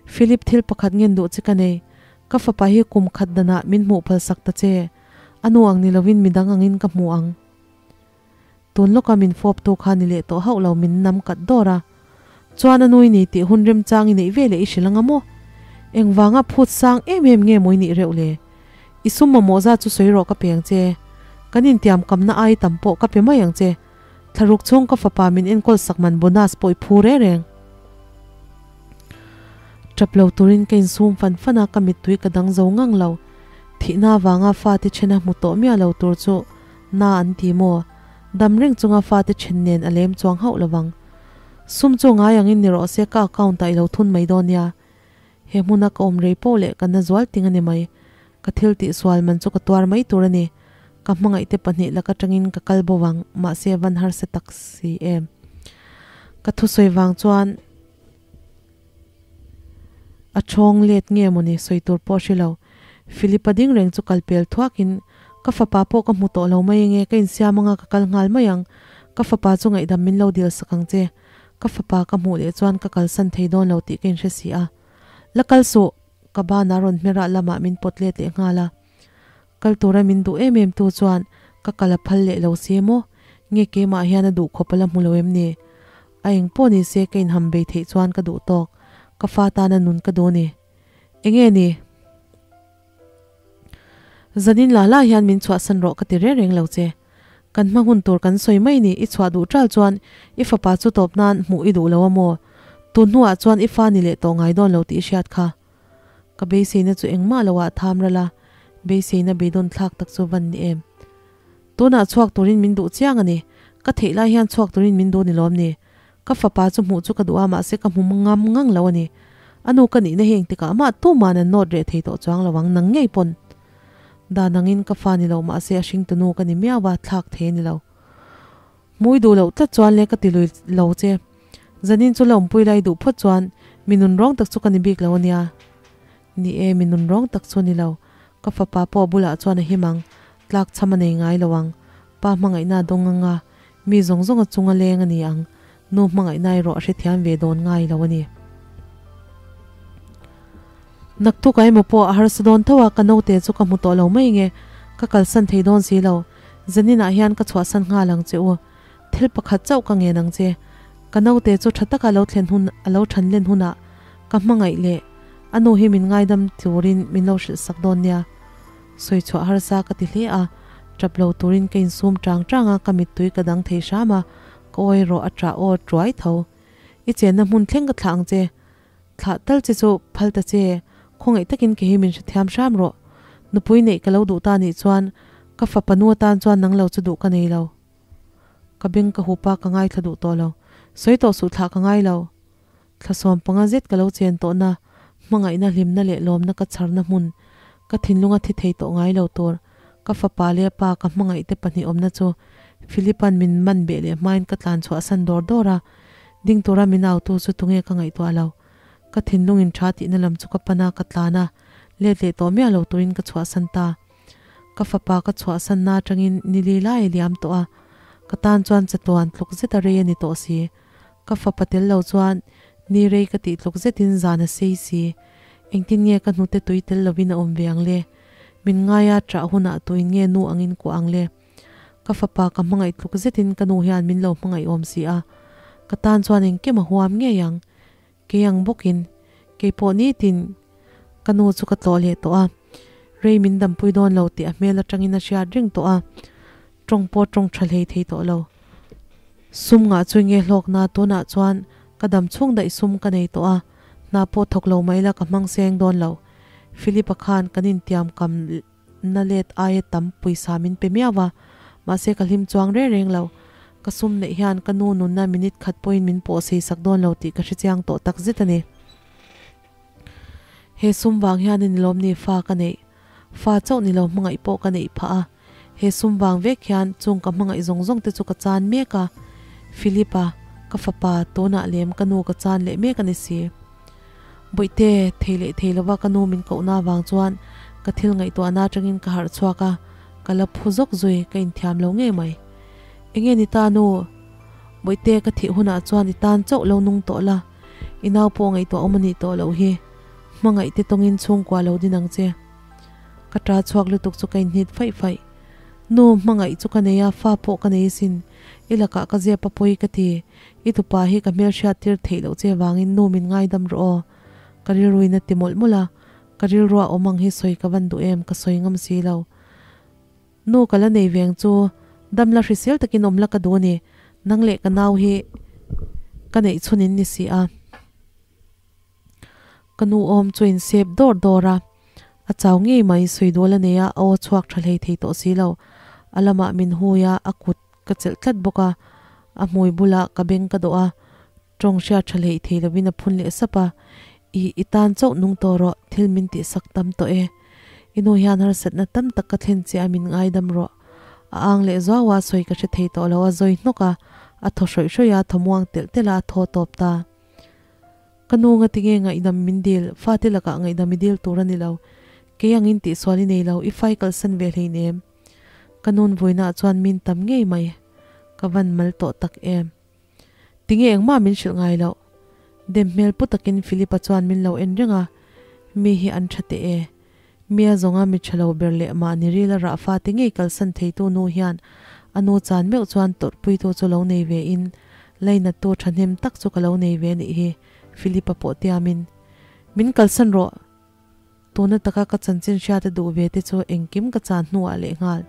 [SPEAKER 1] Philip thil pakhat ngen duh che ka nei. Ka fapa hi kum khat danah min hmuh phalsak ta che. A nu ang ni lovin midang angin ka hmu ang. Tun lawka min fawptu kha ni leh tawh hauh lo min nam kat dawr a. Chuan a nui ni tih hun remchang i neih ve leh i hrilh anga maw? Engvanga phut sang em em nge maw i nih reuh le? I sum mamawh zat chu sawi rawh ka pe ang che. Kan intiam kamna ai tam pawh ka pe mai ang che. Thlaruk chhung ka fapa min enkawl sak man bonus pawh i phu reng reng. Tap lo turin ka insum fan fan a, ka mittui ka dang zo ngang lo. Thihna avanga fate thena hmu tawh miah lo tur chu Na an ti maw? Dam reng chunga fate then nen a lem chuang hauh lovang. Sum chu ngai angin ni rawh se ka account ah i lo thun mai dawn nia. He hmuna ka awm rei poh leh ka na zual ting a ni mai. Ka thil tih sual man chu ka tuar mai tur a ni. Ka hmangaih te pahnih lak atangin ka kal bo vang, mahse van harsa tak si em. Ka thusawi vang chuan a thawng let nge mawni sawi tur pawh a hre lo. Philip-a ding reng chu kal pel thuakin, Ka fapa pawh ka hmu tawh lo mai ange, ka insiam anga ka kal nghal mai ang. Ka fapa chu ngaihdam min lo dil sak ang che. Ka fapa ka hmuh leh chuan ka kalsan thei dawn lo tih ka inhre si a. La kal suh! Ka bana rawn hmerah lamah min pawt let leh nghal a. Kal tura min duh em em tu chuan ka kal a phal leh lo si emaw? Nge keimah hian a duh khawp a la hmu lo em ni? A eng pawh ni se ka inham bei theih chuan ka duh tawk. Ka fa tana nun ka duh ni. Enge ni? Zanin la la hian min chhuahsan rawh ka ti reng reng lo che. Kan hma hun tur kan sawi mai ni, i chhuah duh ṭal chuan i fapa chu tawp nan hmuh i duh lo a maw? Tun hnuah chuan i fa ni leh tawh ngai dawn lo tih i hriat kha. Ka beiseina chu engmah lo ah tham ral a, beiseina beidawn thlak tak chu van ni em. Tunah chhuak turin min duh chiang a ni, ka theih lai hian chhuak turin min duh ni lawm ni. Ka fapa chu hmuh chu ka duh a, mahse ka hmu ngam ngang lo a ni. A nu ka nihna hi engtikah mah tuman an nawt reh thei tawh chuang lo ang, nang ngei pawn. Dan angin ka fa ni lo mahse a hringtu nu ka ni miau a, thlak thei a ni lo. Hmui duh loh tlat chuan le ka ti lui lo che. Zanin chu la awmpui lai duh phawt chuan mi nun rawng tak chu ka ni bik lo a nia. Ni e, mi nun rawng tak chu a ni lo. Ka fapa pawh bulah chuan a him ang, tlak chham a nei ngai lo ang. Pa hmangaihna a dawng ang a, mi zawng zawng a chung a leng a ni ang. Nu hmangaihna erawh a hrethiam ve dawn ngai lo a ni. Naktuk emaw pawh a harsa dawn tho a, ka naute chu ka hmu tawh lo mai nge, ka kalsan thei dawn si lo. Zaninah hian ka chhuahsan nghal ang che u. Thil pakhat chauh ka ngen ang che. Ka naute chu tha taka lo thlen hun a lo than len hunah ka hmangaih leh a nu hi min ngaidam turin min lo hrilh sak dawn nia. Sawi chhuah harsa ka ti hle a, tap lo turin ka insum tang tang a, ka mittui ka dang thei hram a, ka awi rawh a tah aw tuai tho. I chenna hmun thleng ka thlah ang che. Thlah tal che chu phal ta che, khawngaih takin kei hi min hrethiam hram rawh. Nupui neih ka lo duh ta nih chuan ka fapa nu atan chuan nang lo chu duh ka nei lo. Ka beng ka hup a, ka ngaithla duh tawh lo. Sawi tawh suh thlah ka ngai lo. Thla 15 zet ka lo chen tawhna, hmangaihna hlimna leh lawmna ka chharna hmun, ka thinlunga thi thei tawh ngai lo tur, ka fapa leh pa ka hmangaih te pahnih awmna chu Philipa'n min man beh leh hmain ka tlan chhuah san dawr dawr a, ding tura min autu chu tunge ka ngaihtuah lo. Ka thinlungin tha tihna lam chu ka pan a, ka tlan a, let leh tawh miah lo turin ka chhuahsan ta. Ka fapa ka chhuahsanna atangin nili lai a liam tawh a, ka tan chuan chatuan tluk zeta rei a ni tawh si. Ka fapa tel lo chuan ni rei ka tih tluk zetin zan a sei si. Engtin nge ka hnute tui tel lovin a awm ve ang le? Min ngaia ṭah hunah tuin nge nu angin kuah ang le? Ka fapa ka hmangaih tluk zetin ka nu hian min lo hmangaih awm si a, ka tan chuan engkim a huam ngei ang. Kei ang bawkin kei pawh nitin ka nu chu ka tlawh leh tawh a, rei min dampui dawn lo tih a hmel atangin a hriat reng tawh a, tawng pawh tawng tha hlei thei tawh lo. Sum ngah chu nge hlawkna tunah chuan ka dam chhung daih sum ka nei tawh a, hna pawh thawk lo mai la ka hmang seng dawn lo. Philip-a khan kan intiam kam na let aia tam pawisa min pe miau a, mahse ka hlim chuang reng reng lo. Ka sum neih hian ka nu nunna minute khat pawhin min pawh sei sak dawn lo tih ka hre chiang tawh tak zet a ni. He sum vang hian a ni lawm ni fa ka neih? Fa chauh ni lo hmangaih pawh ka neih phah a, he sum vang vek hian chung ka hmangaih zawng zawng te chu ka chan mek a. Philip-a, ka fapa, tunah lem ka nu ka chan leh mek a ni si. Bawihte, thei leh thei lova ka nu min kohna avang chuan ka thil ngaihtuahna atangin ka harh chhuak a, ka la phu zawk zui, ka inthiam lo ngei mai. Enge ni ta nu? Bawihte, ka thih hunah chuan i tan chauh lo nung tawh la, i nau pawh ngaihtuah awm a nih tawh loh hi. Hmangaih te tawngin chhungkua lo din ang che. Ka ta chhuak lutuk chu ka inhnit faih faih. Nu, hmangaih chu ka nei a, fa pawh ka nei asin. I lakah ka zep a pawi ka ti. I tupa hi ka hmelhriat tir theih loh che vangin nu min ngaidam rawh aw. Ka rilruin a ti mawlh mawlh a, ka rilrua awm ang hi sawi ka van duh em ka sawi ngam si lo. Nu ka la nei veng chu dam la hrisel takin awm la ka duh a ni, nang leh ka nau hi ka neih chhun in ni si a. Ka nu awm chu in sep dawr dawr a, a chau ngei mai sawi dual a nei a, a aw chhuak tha hlei thei tawh si lo. A lamah min hui a, a kut ka chelh tlat bawk a, a hmui bulah ka beng ka dawh a, tawng hriat tha hleih thei lovin a phun leh sap a, I, i tan chauh nung tawh rawh, thil min tihsak tam tawh e. I nu hian harsatna tam tak ka thlen che a min ngaidam rawh. A ang leh zuau a, sawi ka hre thei tawh lo, a zawi hnawk a, a thaw hrawih hrawih a, thaw muang telh telh a, a thaw tawp ta. Ka nu nga tinge ngaihdam min dil, fate lakah ngaihdam i dil tur a ni lo. Kei angin tihsual i nei lo, i fai kalsan ve hleinem. Ka nun vuinaah chuan min tam ngei mai. Ka van mal tawh tak em. Tinge engmah min hrilh ngai loh. Dem hmel pu takin Philip-a chuan min lo en reng a, Mi hi an tha teh e. Mia zawnga mi tha lo ber leh mahni rila rah fate ngei kalsan theitu nu hian a nu chan meuh chuan tawrhpuitu chu lo nei ve in lainattu thahnem tak chu ka lo nei ve nih hi Philip-a pawh tiamin min kalsan rawh. Tuna taka ka chanchin hriat a duh ve te chu engkim ka chan hnuah lehnghal.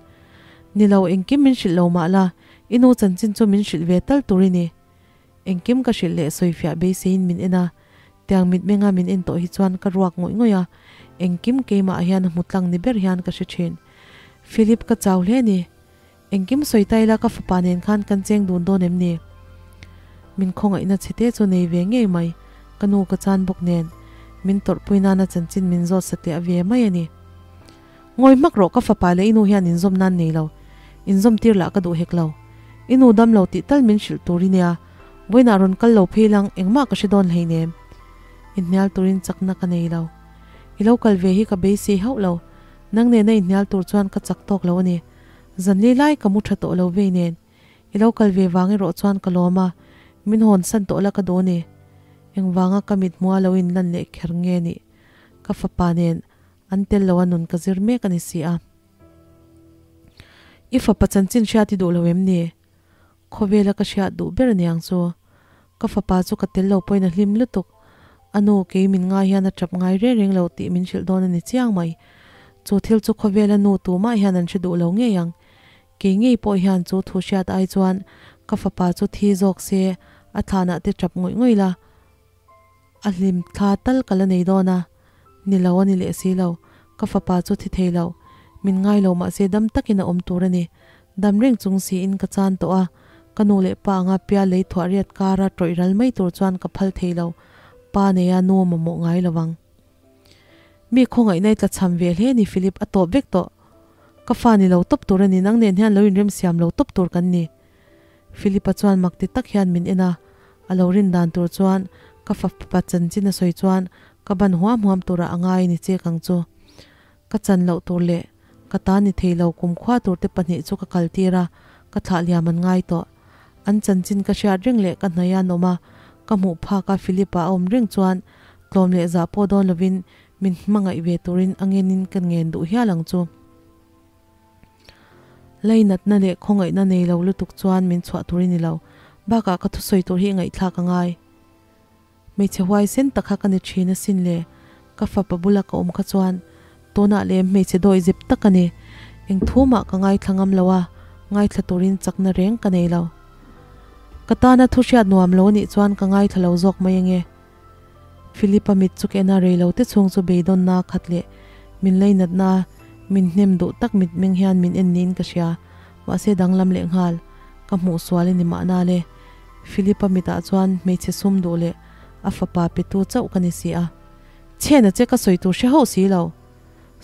[SPEAKER 1] Ni lo engkim min hrilh lo mah la, i nu chanchin chu min hrilh ve tal tur i ni. Engkim ka hrilh leh sawifiah beiseiin min en a, tiang mitmenga min en tawh hi chuan ka ruak ngawih ngawih a, engkim keimah hian a hmu tlang ni ber hian ka hre thin. Philip ka chau hle ni. Engkim sawi ta ila ka fapa nen khan kan cheng dun dawn em ni? Min khawngaihna chhete chu nei ve ngei mai, ka nu ka chan bawk nen min tawrhpui nana chanchin min zawt satliah ve mai a ni. Ngawi hmak rawh ka fapa leh i nu hian inzawm nan nei lo, inzawm tir lah ka duh hek lo. I nu dam lo tih tal min hrilh tur i nia, vawiinah rawn kal lo phei lang engmah ka hre dawn hleinem. Inhnial turin chakna ka nei lo. I lo kal ve hi ka beisei hauh lo, nang nena inhnial tur chuan ka chak tawk lo a ni. Zanli lai ka mu tha tawh lo vei nen, i lo kal ve vang erawh chuan ka lawm a, min hawn san tawh la ka duh a ni. Engvanga ka mit hmua lo inlan leh kher nge nih? Ka fapa nen an tel lo a nun ka zir mek a ni si a. I fapa chanchin hriat i duh lo em ni? Khawvela ka hriat duh ber aniang chu. Ka fapa chu ka tel lo pawhin a hlim lutuk. A nu kei min ngai hian a tap ngai reng reng lo tih min hrilh dawn a ni chiang mai. Chu thil chu khawvela nu tumah hian an hre duh lo ngei ang. Kei ngei pawh hian chu thu hriat ai chuan ka fapa chu thi zawk se a thlanah te tap ngawih ngawih la. A hlim thla tal ka la nei dawn a, ni lo a ni leh si lo. Ka fapa chu thi thei lo, min ngai lo mah se dam takin a awm tur a ni. Dam reng chung siin ka chan tawh a, ka nu leh pa anga pia lei thuah riat kara tawih ral mai tur chuan ka phal thei lo, pa neia nu mamawh ngai lo vang. Mi khawngaihna i tlachham ve hle ni Philip, a tawp vek tawh. Ka fa ni lo tawp tur a ni, nang nen hian lo inremsiam lo tawp tur kan ni. Philip-a chuan mak ti tak hian min en a, a lo rin dan tur chuan ka fapa chanchin a sawi chuan ka ban huam huam turah a ngai ni chek ang chu. Ka chan loh tur leh ka ta ni thei lo kumkhua tur te pahnih chu ka kal tir a, ka thlah liam an ngai tawh. An chanchin ka hriat reng leh ka hnaih an awm a, ka hmuh phak a Philip-a a awm reng chuan tlawm leh zah pawh dawn lovin min hmangaih ve turin a ngenin ka ngen duh hial ang chu. Leinatna leh khawngaihna nei lo lutuk chuan min chhuah tur i ni lo. Bakah ka thusawi tur hi i ngaihthlak a ngai. Hmeichhe huaisen tak kha ka ni thin asin le. Ka fapa bula ka awm kha chuan tunah lem hmeichhe dawihzep tak a ni. Eng thu mah ka ngaithla ngam lo a, ngaithla turin chakna reng ka nei lo. Ka tana thu hriat nuam lo anih chuan ka ngaithla lo zawk mai ange. Philip-a mit chu kena rei lo te chhung chu beidawnna khat leh min leinatna min hnem duh tak mitmeng hian min en niin ka hria. Mahse danglam leh nghal ka hmuh sual i ni mahna le. Philip-a mitah chuan hmeichhe sum duh leh a fapa petu chauh ka ni si a. Chhena che ka sawi tur hre hauh si lo.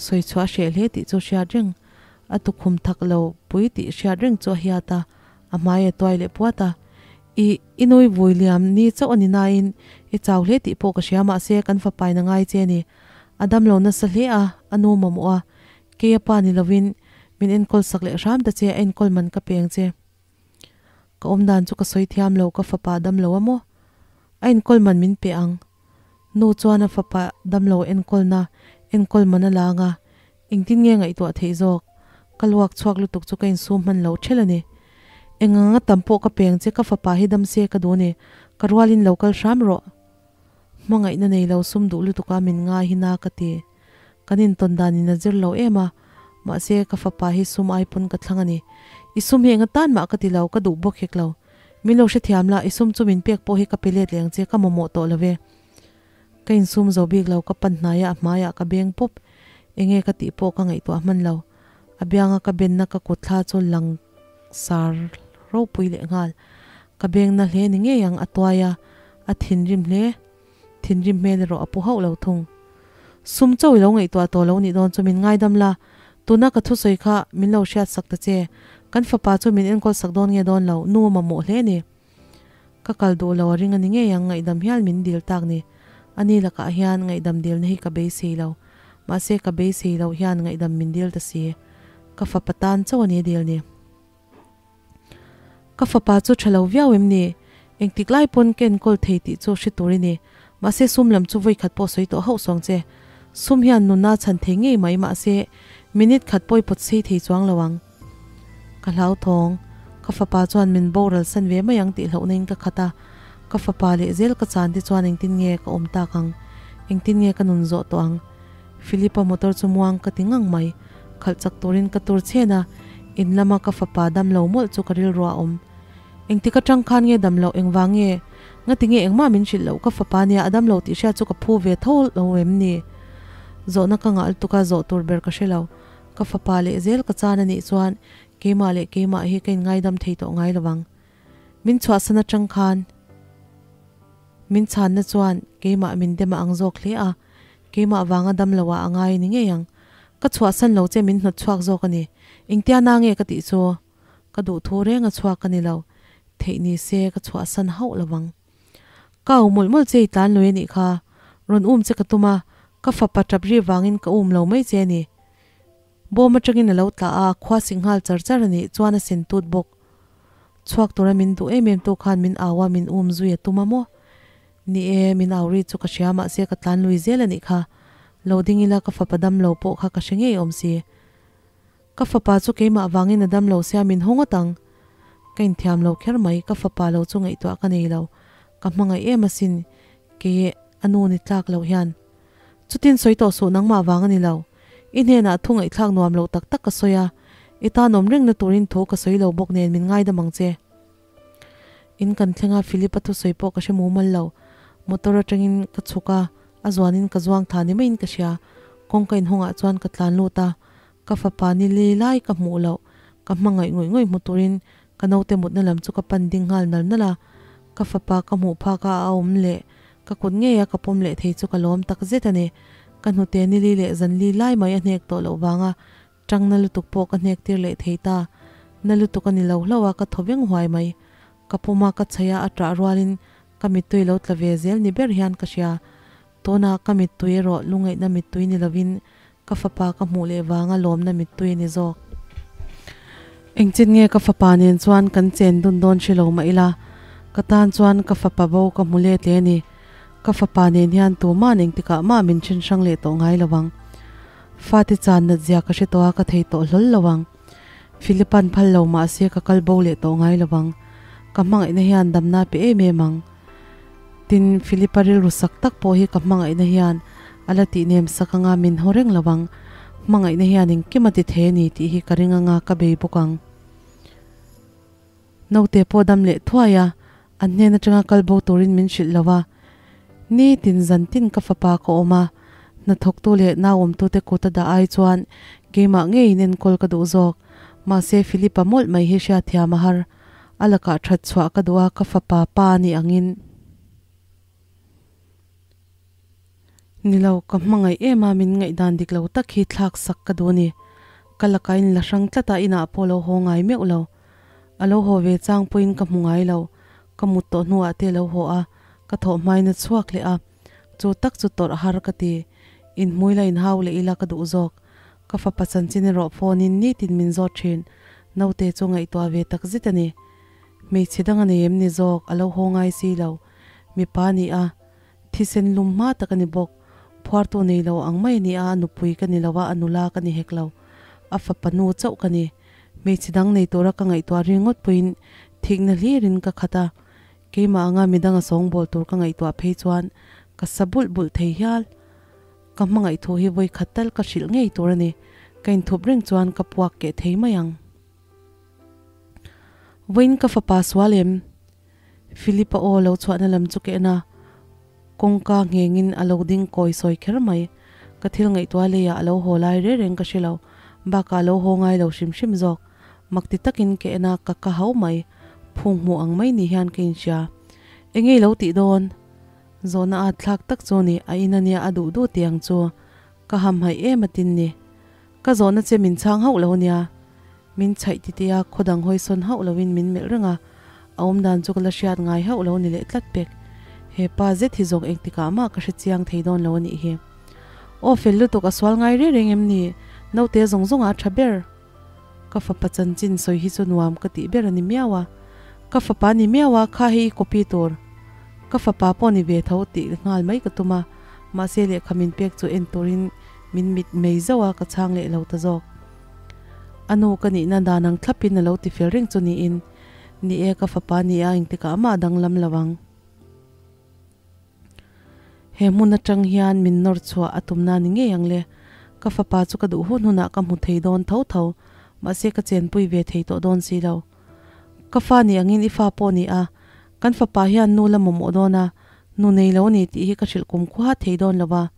[SPEAKER 1] Sawi chhuah a hreh hle tih chu hriat reng. A tukhum thak lo pui tih hriat reng chu a hiat a, a hmai a tuai leh puat a. I, i nui vui liam ni chauh a ni nain i chau hle tih pawh ka hria mahse kan fapain a ngai che a ni. A damlo nasa hle a, a nu mamawh a, kei a pa ni lovin min enkawl sak leh hram ta che, a enkawl man ka peng che. Ka awm dan chu ka sawi thiam lo, ka fapa damlo a maw? A enkawl man min pe ang. Nu chuan a fapa damlo enkawlna enkawl man a lang a, Engtin nge ngaihtuah theih zawk? Ka luak chhuak lutuk chu ka insum hman lo ṭhelh a ni. Eng anga tam pawh ka peng che ka fapa hi dam se ka duh a ni, ka rualin lo kal hram rawh. Hmangaihna nei lo sum duh lutuka min ngai hi na ka ti. Kan intawn danin a zir lo em a, mahse ka fapa hi sum ai pawn ka thlang a ni. I sum hi enga tan mah ka ti lo, ka duh bawk hek lo. Min lo hrethiam la, i sum chu min pek pawh hi ka pe let leh ang che, ka mamawh tawh lo ve. Ka insum zo bik lo, ka pan hnai a, a hmaiah ka beng pawp. Enge ka tih pawh ka ngaihtuah hman lo. A bianga ka benna ka kut thla chu lang sar ropui leh nghal. Ka beng na hle ni ngei ang a tuai a, a thinrim hle. Thinrim hmel erawh a pu hauh lo thung. Sum chauh i lo ngaihtuah tawh lo nih dawn chu min ngaidam la, tuna ka thusawi kha min lo hriat sak ta che. Kan fapa chu min enkawl sak dawn nge dawn lo, nu a mamawh hle ni. Ka kal duh lo a ring a ni ngei ang, ngaihdam hial min dil tak ni. Ani lakah hian ngaihdam dilna hi ka beisei lo. Mahse ka beisei loh hian ngaihdam min dil ta si. Ka fapa tan chauh a ni dil ni. Ka fapa chu tha lo viau em ni? Engtik lai pawn ka enkawl thei tih chu hre tur i ni. Mahse sum lam chu vawi khat pawh sawi tawh hauh sawng che. Sum hian nunna chhan thei ngei mai mahse minute khat pawh i pawt sei thei chuang lo ang. Ka hlauthawng, ka fapa chuan min boral san ve mai ang tih hlauhna in ka khat a, ka fapa leh zel ka chan te chuan engtin nge ka awm tak ang, engtin nge ka nun zawh tawh ang. Philip-a motor chu muang ka ti ngang mai, khalh chak turin ka tur chhen a, in lama ka fapa dam lo mawlh chu ka rilru a awm. Engtik atang khan nge dam loh engvang nge, ngati nge engmah min hrilh loh ka fapa nia a dam lo tih hriat chu ka phu ve tho lo em ni? Zawhna ka ngah lutuk a zawh tur ber ka hre lo. Ka fapa leh zel ka chan a nih chuan keimah leh keimah hi ka inngaidam thei tawh ngai lo vang. Min chhuahsan atang khan min chhanna chuan keimah min dem a ang zawk hle a, keimah vanga dam lo ah a ngai ni ngei ang. Ka chhuahsan lo che min hnawt chhuak zawk a ni. Engtia na nge ka tih chu? Ka duh thu reng a chhuak ka ni lo. Theih ni se ka chhuahsan hauh lo vang. Ka au mawlh mawlh che i tlan lui a nih kha. Rawn um che ka tum a, ka fapa tap ri vangin ka um lo mai che a ni. Bawm atangin a lo tla a, khua sik nghal char char a nih chuan a sen tut bawk. Chhuak tura min duh em em tu khan min au a, min um zui a tum a maw? Ni e, min au ri chu ka hria mahse ka tlan lui zel a nih kha. Lo ding ila ka fapa dam lo pawh kha ka hre ngei awm si. Ka fapa chu keimah vangin a dam lo sia min haw ngawt ang. Ka inthiam lo kher mai, ka fapa lo chu ngaihtuah ka nei lo. Ka hmangaih em asin, kei a nu ni tlak loh hian. Chutin sawi tawh suh nangmah vang a ni lo. I hnenah thu ngaihthlak nuam lo tak tak ka sawi a, i tan awm rengna turin thu ka sawi lo bawk nen min ngaidam ang che. In kan thleng a, Philip-a thusawi pawh ka hre mumal lo. Motor atangin ka chhuk a, a zuanin ka zuang tha ni maiin ka hria. Kawngka inhawngah chuan ka tlan lut a, ka fapa ni li lai ka hmuh loh, ka hmangaih ngawih ngawih hmu turin ka naute mutna lam chu ka pan ding nghal nal nal a, ka fapa ka hmuh phak a a awm leh ka kut ngei a ka pawm leh thei chu ka lawm tak zet a ni. Ka hnute ni li leh zan li lai mai a hnek tawh loh vanga tangna lutuk pawh ka hnek tir leh thei ta. Na lutuk a ni lo hlauh a ka thaw veng huai mai. Ka pawm a ka chhaih a a ṭah rualin ka mittui lo tla ve zel ni ber hian ka hria. Tuna ka mittui erawh lungaihna mittui ni lovin ka fapa ka hmuh leh vanga lawmna mittui a ni zawk. Engchin nge ka fapa nen chuan kan chen dun dawn hre lo mah ila, ka tan chuan ka fapa bo ka hmu let leh a ni. Ka fapa nen hian tuma'n engtikah mah min then hrang leh tawh ngai lo ang. Fate chan nat zia ka hre tawh a, ka thei tawh hlawl lo ang. Philipa'n phal lo mah se ka kal bo leh tawh ngai lo ang. Ka hmangaihna hian damna pe em em ang. Tin, Philipa rilru sak tak pawh hi ka hmangaihna hian a la tih nem sak anga min haw reng lo ang. Hmangaihna hian engkim a ti thei a ni tih hi ka ring anga ka bei bawk ang. Naute pawh dam leh thuai a, an hnen atanga kal bo turin min hrilh lo a. Nitin zan tin ka fapa ka awm a, hnathawktu leh nauawmtute kut a dah ai chuan keimah ngeiin enkawl ka duh zawk. Mahse Philipa mawlh mai hi hriatthiam a har. A lakah that chhuah ka duh a, ka fapa pa a nih angin. Ni lo, ka hmangaih em a, min ngaihdan dik lo tak hi thlak sak ka duh a ni. Ka lakah in la hrang tlat a, inah pawh lo haw ngai meuh lo. A lo haw ve chang pawhin ka hmu ngai lo. Ka mut tawh hnuah te a lo haw a, ka thawh hmain a chhuak leh a. Chu tak chu tawrh har ka ti. Inhmui la inhau leh ila ka duh zawk. Ka fapa chanchin erawh phone in nitin min zawt thin. Naute chu ngaihtuah ve tak zet a ni. Hmeichhe dang a nei em ni zawk, a lo haw ngai si lo. Mipa a ni a, thisen lum hma tak a ni bawk. Phuartu nei lo ang mai a ni a, a nupui ka ni lo a, a nula ka ni hek lo. A fapa nu chauh ka ni. Hmeichhe dang nei tura ka ngaihtuah ringawt pawhin thikna hlirin ka khat a. Keimah anga midang a sawngbawl tur ka ngaihtuah phei chuan ka sa bulh bulh thei hial. Ka hmangaih thu hi vawi khat tal ka hrilh ngei tur a ni. Ka inthup reng chuan ka puak keh thei mai ang. Vawiin ka fapa sual em? Philip-a aw lo chhuahna lam chu ka en a, kawngka nghengin a lo ding kawi sawi kher mai. Ka thil ngaihtuah leiah a lo haw lai reng reng ka hre lo, bakah a lo haw ngai lo hrim hrim zawk. Mak ti takin ka en a, ka ka hau mai. Phung hmuh ang mai ni hian ka inhria. Enge i lo tih dawn? Zawhna at thlak tak chu ni, a in ania a duh duh tih ang chu. Ka hamhaih em atin ni. Ka zawhna che min chhang hauh lo ania. Min chhaih titi a, khaw dang hawi sawn hauh loin min melh reng a, a awm dan chu ka la hriat ngai hauh lo ni leh tlat pek. He pa zet hi zawng engtikah mah ka hre chiang thei dawn lo anih hi. Aw fel lutuk a sual ngai reng reng em ni? Naute zawng zawng ah a tha ber. Ka fapa chanchin sawi hi chu nuam ka tih ber a ni miau a. Ka fapa ni miau a, kha hei i copy tur. Ka fapa pawh ni ve tho tih nghal mai ka tum a, mahse lehkha min pek chu en turin min mit mei zauh a, ka chhang leh lo ta zawk. A nu ka nihna dan ang thlapin a lo ti fel reng chu niin, ni e ka fapa ni a engtikah mah a danglam lo ang. He hmun atang hian min nawr chhuah a tumna ni ngei ang le. Ka fapa chu ka duh hun hunah ka hmu thei dawn tho tho, mahse ka chenpui ve thei tawh dawn si lo. Ka fa ni angin i fa pawh ni a, kan fapa hian nu la mamawh dawn a, nu nei lo ni tih hi ka hrilh kum khuha thei dawn lo va.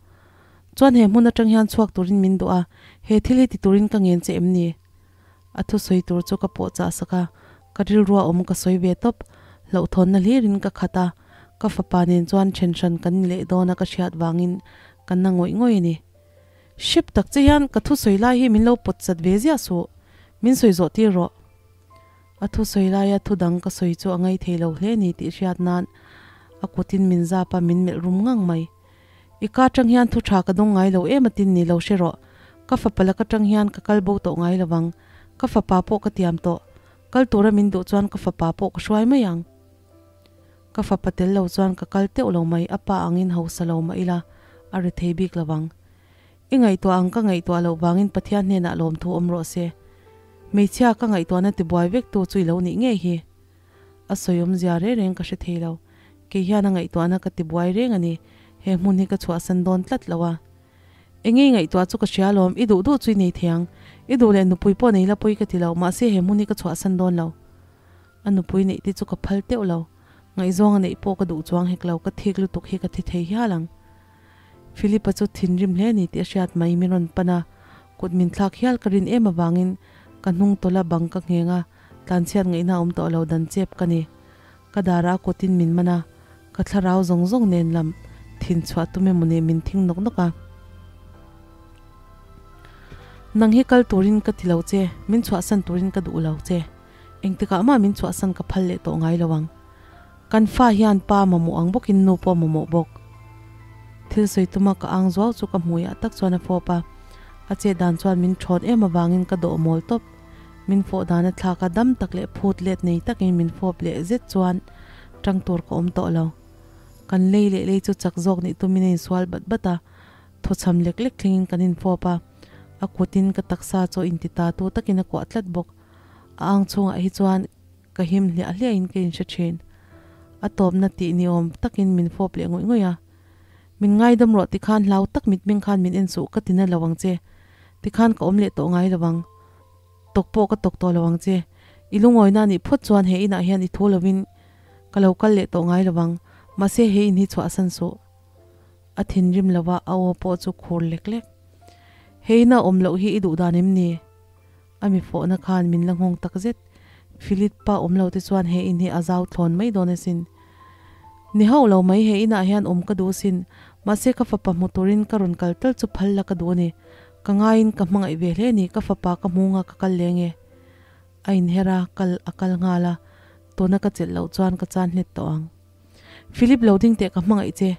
[SPEAKER 1] Chuan he hmun atang hian chhuak turin min duh a, he thil hi ti turin ka ngen che em ni? A thusawi tur chu ka pawh chah sak a, ka rilrua awm ka sawi ve tawp. Hlauhthawnna hlirin ka khat a, ka fapa nen chuan then hran kan ni leh dawn a ka hriat vangin ka na ngawih ngawih a ni. Hrep tak che hian ka thusawi lai hi min lo pawt chat ve ziah suh, min sawi zawh tir rawh. A thusawi laia thu dang ka sawi chu a ngaithei lo hle ni tih hriat nan a kutin min zap a, min melh rum ngang mai. I ka atang hian thu tha ka dawng ngai lo em atin ni lo hre rawh. Ka fapa lak atang hian ka kal bo tawh ngai lovang. Ka fapa pawh ka tiam tawh. Kal tura min duh chuan ka fapa pawh ka hruai mai ang. Ka fapa tel lo chuan ka kal teuh lo mai, a pa angin hausa lo mah ila a ri thei bik lovang. I ngaihtuah ang ka ngaihtuah loh vangin Pathian hnenah lawmthu awm rawh se. Hmeichhia ka ngaihtuahna tibuai vek tu chu i lo nih ngei hi. A sawi awmzia reng reng ka hre thei lo. Kei hian a ngaihtuahna ka tibuai reng a ni. He hmun hi ka chhuahsan dawn tlat lo a. Enge i ngaihtuah chu ka hria alawm, i duh duh chu i nei thei ang. I duh leh nupui pawh nei la pawi ka ti lo, mahse he hmun hi ka chhuahsan dawn lo. A nupui neih te chu ka phal teuh lo. Ngaihzawng a neih pawh ka duh chuang hek lo, ka thik lutuk hi ka thi thei hial ang. Philip-a chu thinrim hle ni tih a hriat mai min rawn pan a, kut min thlak hial ka rin em avangin ka hnung tawlh a bang ka ngheng a, tlanchhiat ngaihna a awm tawh lo dan chep ka ni. Ka darah a kutin min man a, ka thlarau zawng zawng nen lam thin chhuah tum emaw ni min thing nawk nawk a. Nang hi kal turin ka ti lo che, min chhuahsan turin ka duh lo che. Engtikah mah min chhuahsan ka phal leh tawh ngai lo ang. Kan fa hian pa mamawh ang bawkin nu pawh mamawh bawk. Thil sawi tuma ka ang zuau chu ka hmuiah tak chuan a fawp a, a chet dan chuan min thawn em avangin ka dawh mawl tawp. Min fawh dan a thlak a, dam tak leh phut let nei takin min fawp leh zet chuan tang tur ka awm tawh lo. Kan lei leh lei chu chak zawk nih tumin a insual bat bat a, thawchham lek lek thlengin kan infawp a, a kutin ka taksa chu inti ta tu takin a kuah tlat bawk. A ang chhungah hi chuan ka him hliah hliahin ka inhre thin. A tawpna tih ni awm takin min fawp leh ngawih ngawih a. Min ngaidam rawh tikhan hlau tak mitmeng khan min en suh ka ti na lo ang che. Tikhan ka awm leh tawh ngai lo ang. Tawk pawh ka tawk tawh lo ang che. I lungawina a nih phawt chuan he inah hian i thu lovin ka lo kal leh tawh ngai lo ang. Mahse he in hi chhuahsan suh. A thinrim lo a, a aw pawh chu khur lek lek. He ina awm loh hi i duh dan em ni? A mi fawhna khan min la nghawng tak zet. Philip pa awm lo te chuan he in hi a zau thlawn mai dawn asin. Ni hauh lo mai he inah hian awm ka duh asin. Mahse ka fapa hmu turin ka rawn kal tal chu phal la ka duh a ni. Ka ngaiin ka hmangaih ve hle a ni, ka fapa ka hmu nga ka kal leng e. A inher a, kal a kal nghal a, tuna ka chelh loh chuan ka chan hlet tawh ang. Philip lo ding teh ka hmangaih che,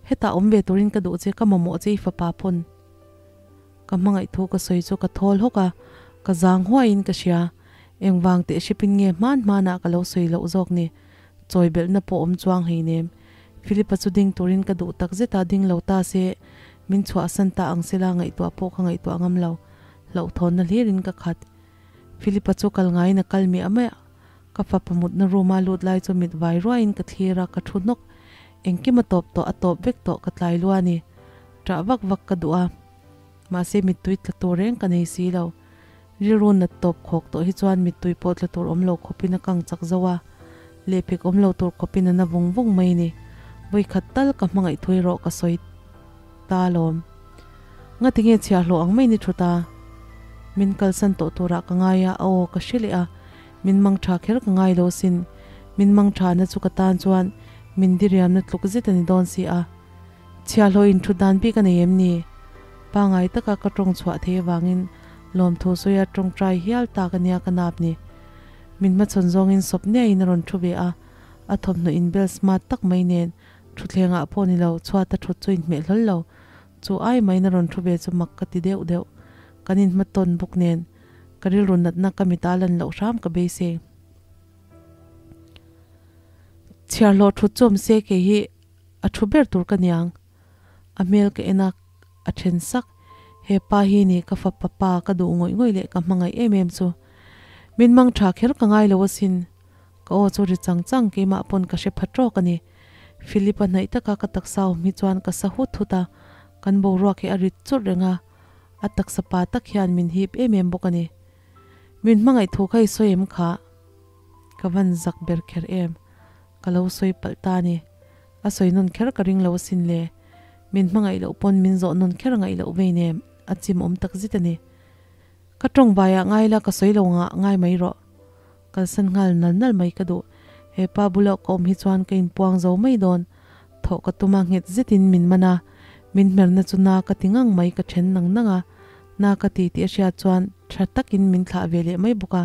[SPEAKER 1] hetah awm ve turin ka duh che, ka mamawh che i fapa pawn. Ka hmangaih thu ka sawi chu ka thawl hawk a, ka zang huaiin ka hria. Engvang teh hripin nge hman hmanah ka lo sawi loh zawk ni? Chawi belhna pawh awm chuang hleinem. Philip-a chu ding turin ka duh tak zet a, ding lo ta se, min chhuahsan ta ang sela ngaihtuah pawh ka ngaihtuah ngam lo. Hlauhthawnna hlirin ka khat. Philip-a chu kal ngaiin a kal miah miah. Ka fapa mutna room-a lut lai chu mit vai ruaiin ka thlir a, ka thu hnawk. Engkim a tawp tawh, a tawp vek tawh, ka tlai lua a ni. Ṭah vak vak ka duh a, mahse mittui tla tur reng ka nei si lo. Rilru nat tawp khawk tawh hi chuan mittui pawh tla tur awm lo khawpin a kang chak zo a, lehpek awm lo tur khawpin a na vung vung mai ni. Vawikhat tal ka hmangaih thui rawh ka sawi ta alawm. Ngatinge chhiahhlawh ang mai ni thut a? Min kalsan tawh turah ka ngai a, aw ka hre leh a, min mang tha kher ka ngai lo sin. Min mang tha na chu ka tan chuan min diriamna tluk zet a ni dawn si a. Chhiahhlawh in thut dan bik a nei em ni? Pangai taka ka tawng chhuah thei avangin lawmthu sawia tawngtai hial tak a nia ka nap ni. Min hmachhawn zawngin sawp niaiin a rawn thu ve a, a thawmhnaw inbel smart tak mai nen thutthlengah pawh ni lo, chhuata thut chu inhmeh hlawl lo. Chu ai maiin a rawn thu ve chu mak ka ti deuh deuh. Kan inhmatawn bawk nen ka rilru natna ka mita lan loh hram ka beisei. Chhiarhlawh thut chu awm se kei hi A thu ber tur ka niang. A hmel ka en a, a then sak. He pa hi ni ka fapa pa ka duh ngawih ngawih leh ka hmangaih em em chu. Min mang tha kher ka ngai lo asin. Ka aw chu ri chang chang keimah pawn ka hre pha tawk a ni. Philip-a hnaih taka ka taksa awm hi chuan ka sa hut hut a, kan boruak hi a rit churh reng a, a taksa pa tak hian min hip em em bawk a ni. Min hmangaih thu kha i sawi em kha? Ka van zak ber kher em. Ka lo sawi palh ta a ni. A sawi nawn kher ka ring lo asin le. Min hmangaih loh pawn min zawh nawn kher ngaih loh vei nem, a chim awm tak zet a ni. Ka tawng vaiah ngai la ka sawi lo ngah ngai mai rawh. Kalsan nghal nal nal mai ka duh. He pa bulah ka awm hi chuan ka inpuang zo mai dawn. Thawh ka tum a nghet zetin min man a, min hmerna chu na ka ti ngang mai ka then nang nang a, na ka ti tih a hriat chuan tha takin min thlah ve leh mai bawk a.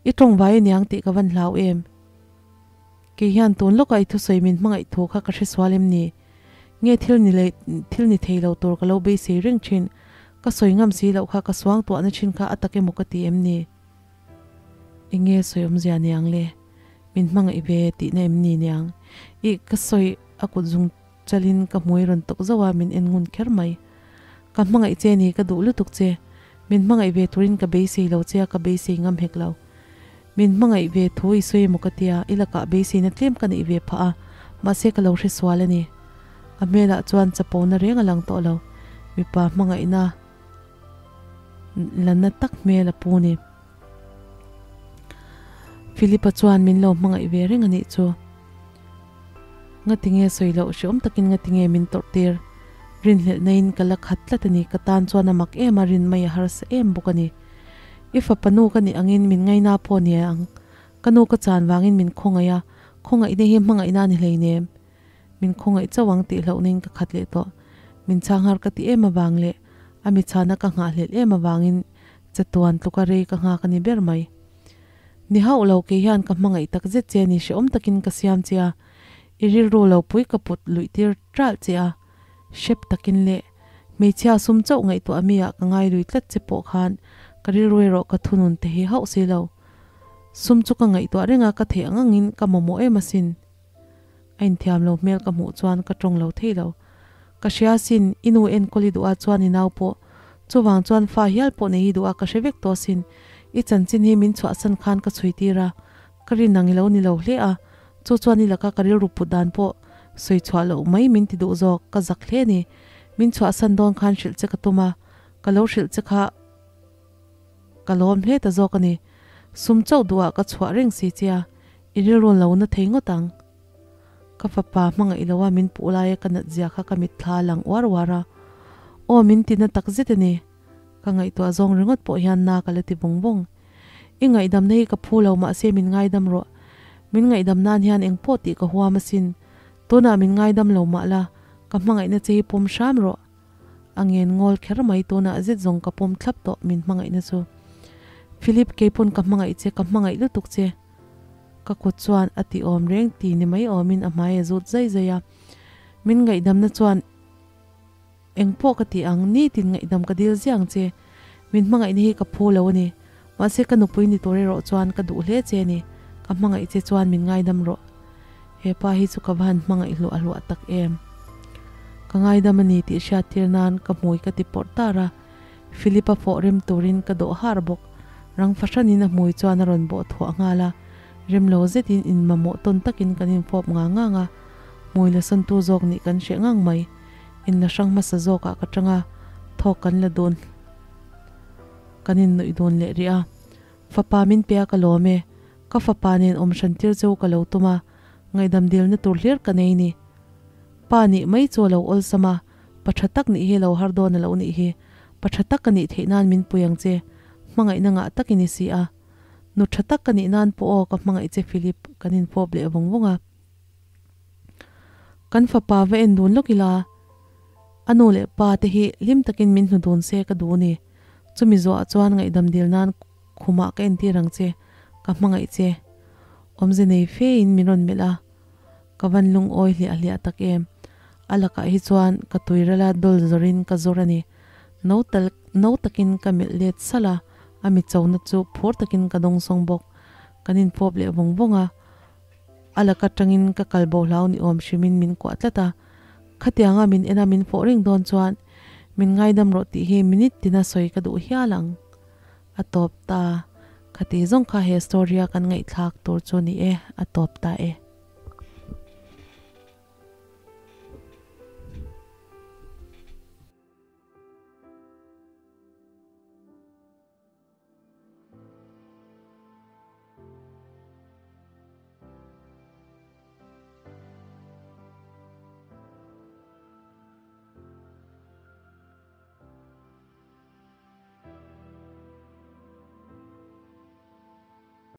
[SPEAKER 1] I tawng vai aniang tih ka van hlau em? Kei hian tun lawkah i thusawi min hmangaih thu kha ka hre sual em ni? Nge thil ni leh thil ni thei lo tur ka lo beisei reng thin? Ka sawi ngam si loh kha ka suang tuahna thin kha a tak emaw ka ti em ni? Enge sawi awmzia niang le? Min hmangaih ve tihna em ni niang? Ih, ka sawi a kut zung chalin ka hmui rawn tawk zauh a, min en ngun kher mai. Ka hmangaih che ni, ka duh lutuk che. Min hmangaih ve turin ka beisei lo che a, ka beisei ngam hek lo. Min hmangaih ve thu i sawi emaw ka tia, i lakah beiseina tlem ka neih ve phah a, mahse ka lo hre sual a ni. A hmelah chuan chapona reng a lang tawh lo, mipa hmangaihna la na tak hmel a pu ni. Philip-a chuan min lo hmangaih ve reng a nih chu. Ngatinge sawi loh hreawm takin ngatinge min tawrh tir? Rinhlelhna in ka la khat tlat a ni, ka tan chuan a mak em a, rin mai a harsa em bawk a ni. I fapa nu ka nih angin min ngaina pawh ni ang, ka nu ka chan vangin min khawngaih a, khawngaihna hi hmangaihna a ni hleinem. Min khawngaih chauh ang tih hlauhna in ka khat leh tawh. Min chhang har ka ti em avang leh a mi chhana ka nghahhlelh em avangin chatuan tluka rei ka nghak a ni ber mai. Ni hauh lo kei hian ka hmangaih tak zet che ni hrehawm takin ka siam che a, i rilru lo pui ka put luih tir ṭalh che a, hrep takin leh hmeichhia sum chauh ngaihtuah mi ah ka ngai lui tlat che pawh khan ka rilru erawh ka thunun te hi hauh si lo. Sum chu ka ngaihtuah reng a ka theih ang angin ka mamawh em asin. A inthiam lo hmel ka hmuh chuan ka tawng lo thei lo. Ka hria asin, i nu enkawl i duh a chuan i nau pawh. Chuvang chuan fa hial pawh nei i duh a ka hre vek tawh asin. I chanchin hi min chhuahsan khan ka chhui tir a, ka rin ang i lo ni lo hle a, chu chuan i laka ka rilru put dan pawh sawi chhuah loh mai min ti duh zawk, ka zak hle a ni. Min chhuahsan dawn khan hrilh che ka tum a, ka lo hrilh che kha ka lawm hle ta zawk a ni. Sum chauh duhah ka chhuah reng si che a, I rilru lo na thei ngawt ang. Ka fapa hmangaih lo a min puh laia ka nat zia kha ka mitthla a lang uar uar a. Aw min ti na tak zet a ni. Ka ngaihtuah zawng ringawt pawh hian na ka la ti vawng vawng. I ngaihdamna hi ka phu lo mahse min ngaidam rawh. Min ngaihdam nan hian eng pawh tih ka huam asin. Tunah min ngaidam lo mah la, ka hmangaihna che hi pawm hram rawh. A ngen ngawl kher mai tunah zet zawng ka pawm thlap tawh min hmangaihna chu. Philip keipawn ka hmangaih che ka hmangaih lutuk che. Ka kut chuan a ti awm reng ti ni mai awmin a hmai a zut zai zai a. Min ngaihdamna chuan eng pawh ka ti ang, nitin ngaihdam ka dil ziah ang che. Min hmangaihna hi ka phu lo a ni. Mahse ka nupui ni tur erawh chuan ka duh hle che a ni. Ka hmangaih che chuan min ngaidam rawh. He pa hi chu ka va han hmangaih hluah hluah tak em. Ka ngaidam a ni tih hriattir nan ka hmui ka ti pawrh tar a. Philip-a fawh rem turin ka dawh har bawk. Rang fahranin a hmui chuan a rawn bawh thuah nghal a, rem lo zetin inmamawh tawn takin kan infawp ngang ngang a, hmui la sawntu zawk nih kan hreh ngang mai. Inla hrang hmasa zawkah ka tang a, thawk kan la dun kan innuih dun leh rih a. Fapa min pe a ka lawm e, ka fapa nen awm hran tir cheu ka lo tum a, ngaihdam dilna tur hlir ka nei ni. Pa nih mai chu a lo awlsam a, Pa tha tak nih hi lo har dawn a lo nih hi. Pa tha tak ka nih theih nan min pui ang che. Hmangaihna ngah tak i ni si a. Nu tha tak ka nih nan pawh aw ka hmangaih che Philip, kan infawp leh vawng vawng a. Kan fapa va en dun lawk ila, a nu leh pa te hi hlim takin min hnu dun se ka duh ni. Chumi zawhah chuan ngaihdam dil nan khumah ka entir ang che, ka hmangaih che. Awmze nei fe in min rawn melh a. Ka van lungawi hliah hliah tak em. A lakah hi chuan ka tuirala dawl zawrin ka zawr a ni. No tal no takin ka melh let salh a, a mi chona chu phur takin ka dawng sawng bawk. Kan infawp leh vawng vawng a, a laka tangin ka kal bo hlau ni awm hrimin min kuah tlat a. Khatianga min ena min fawh reng dawn chuan min ngaidam rawh tih hi minute tina sawi ka duh hial ang. A tawp ta. Khati zawng kha he story a kan ngaihthlak tur chu ni e, a tawp ta e.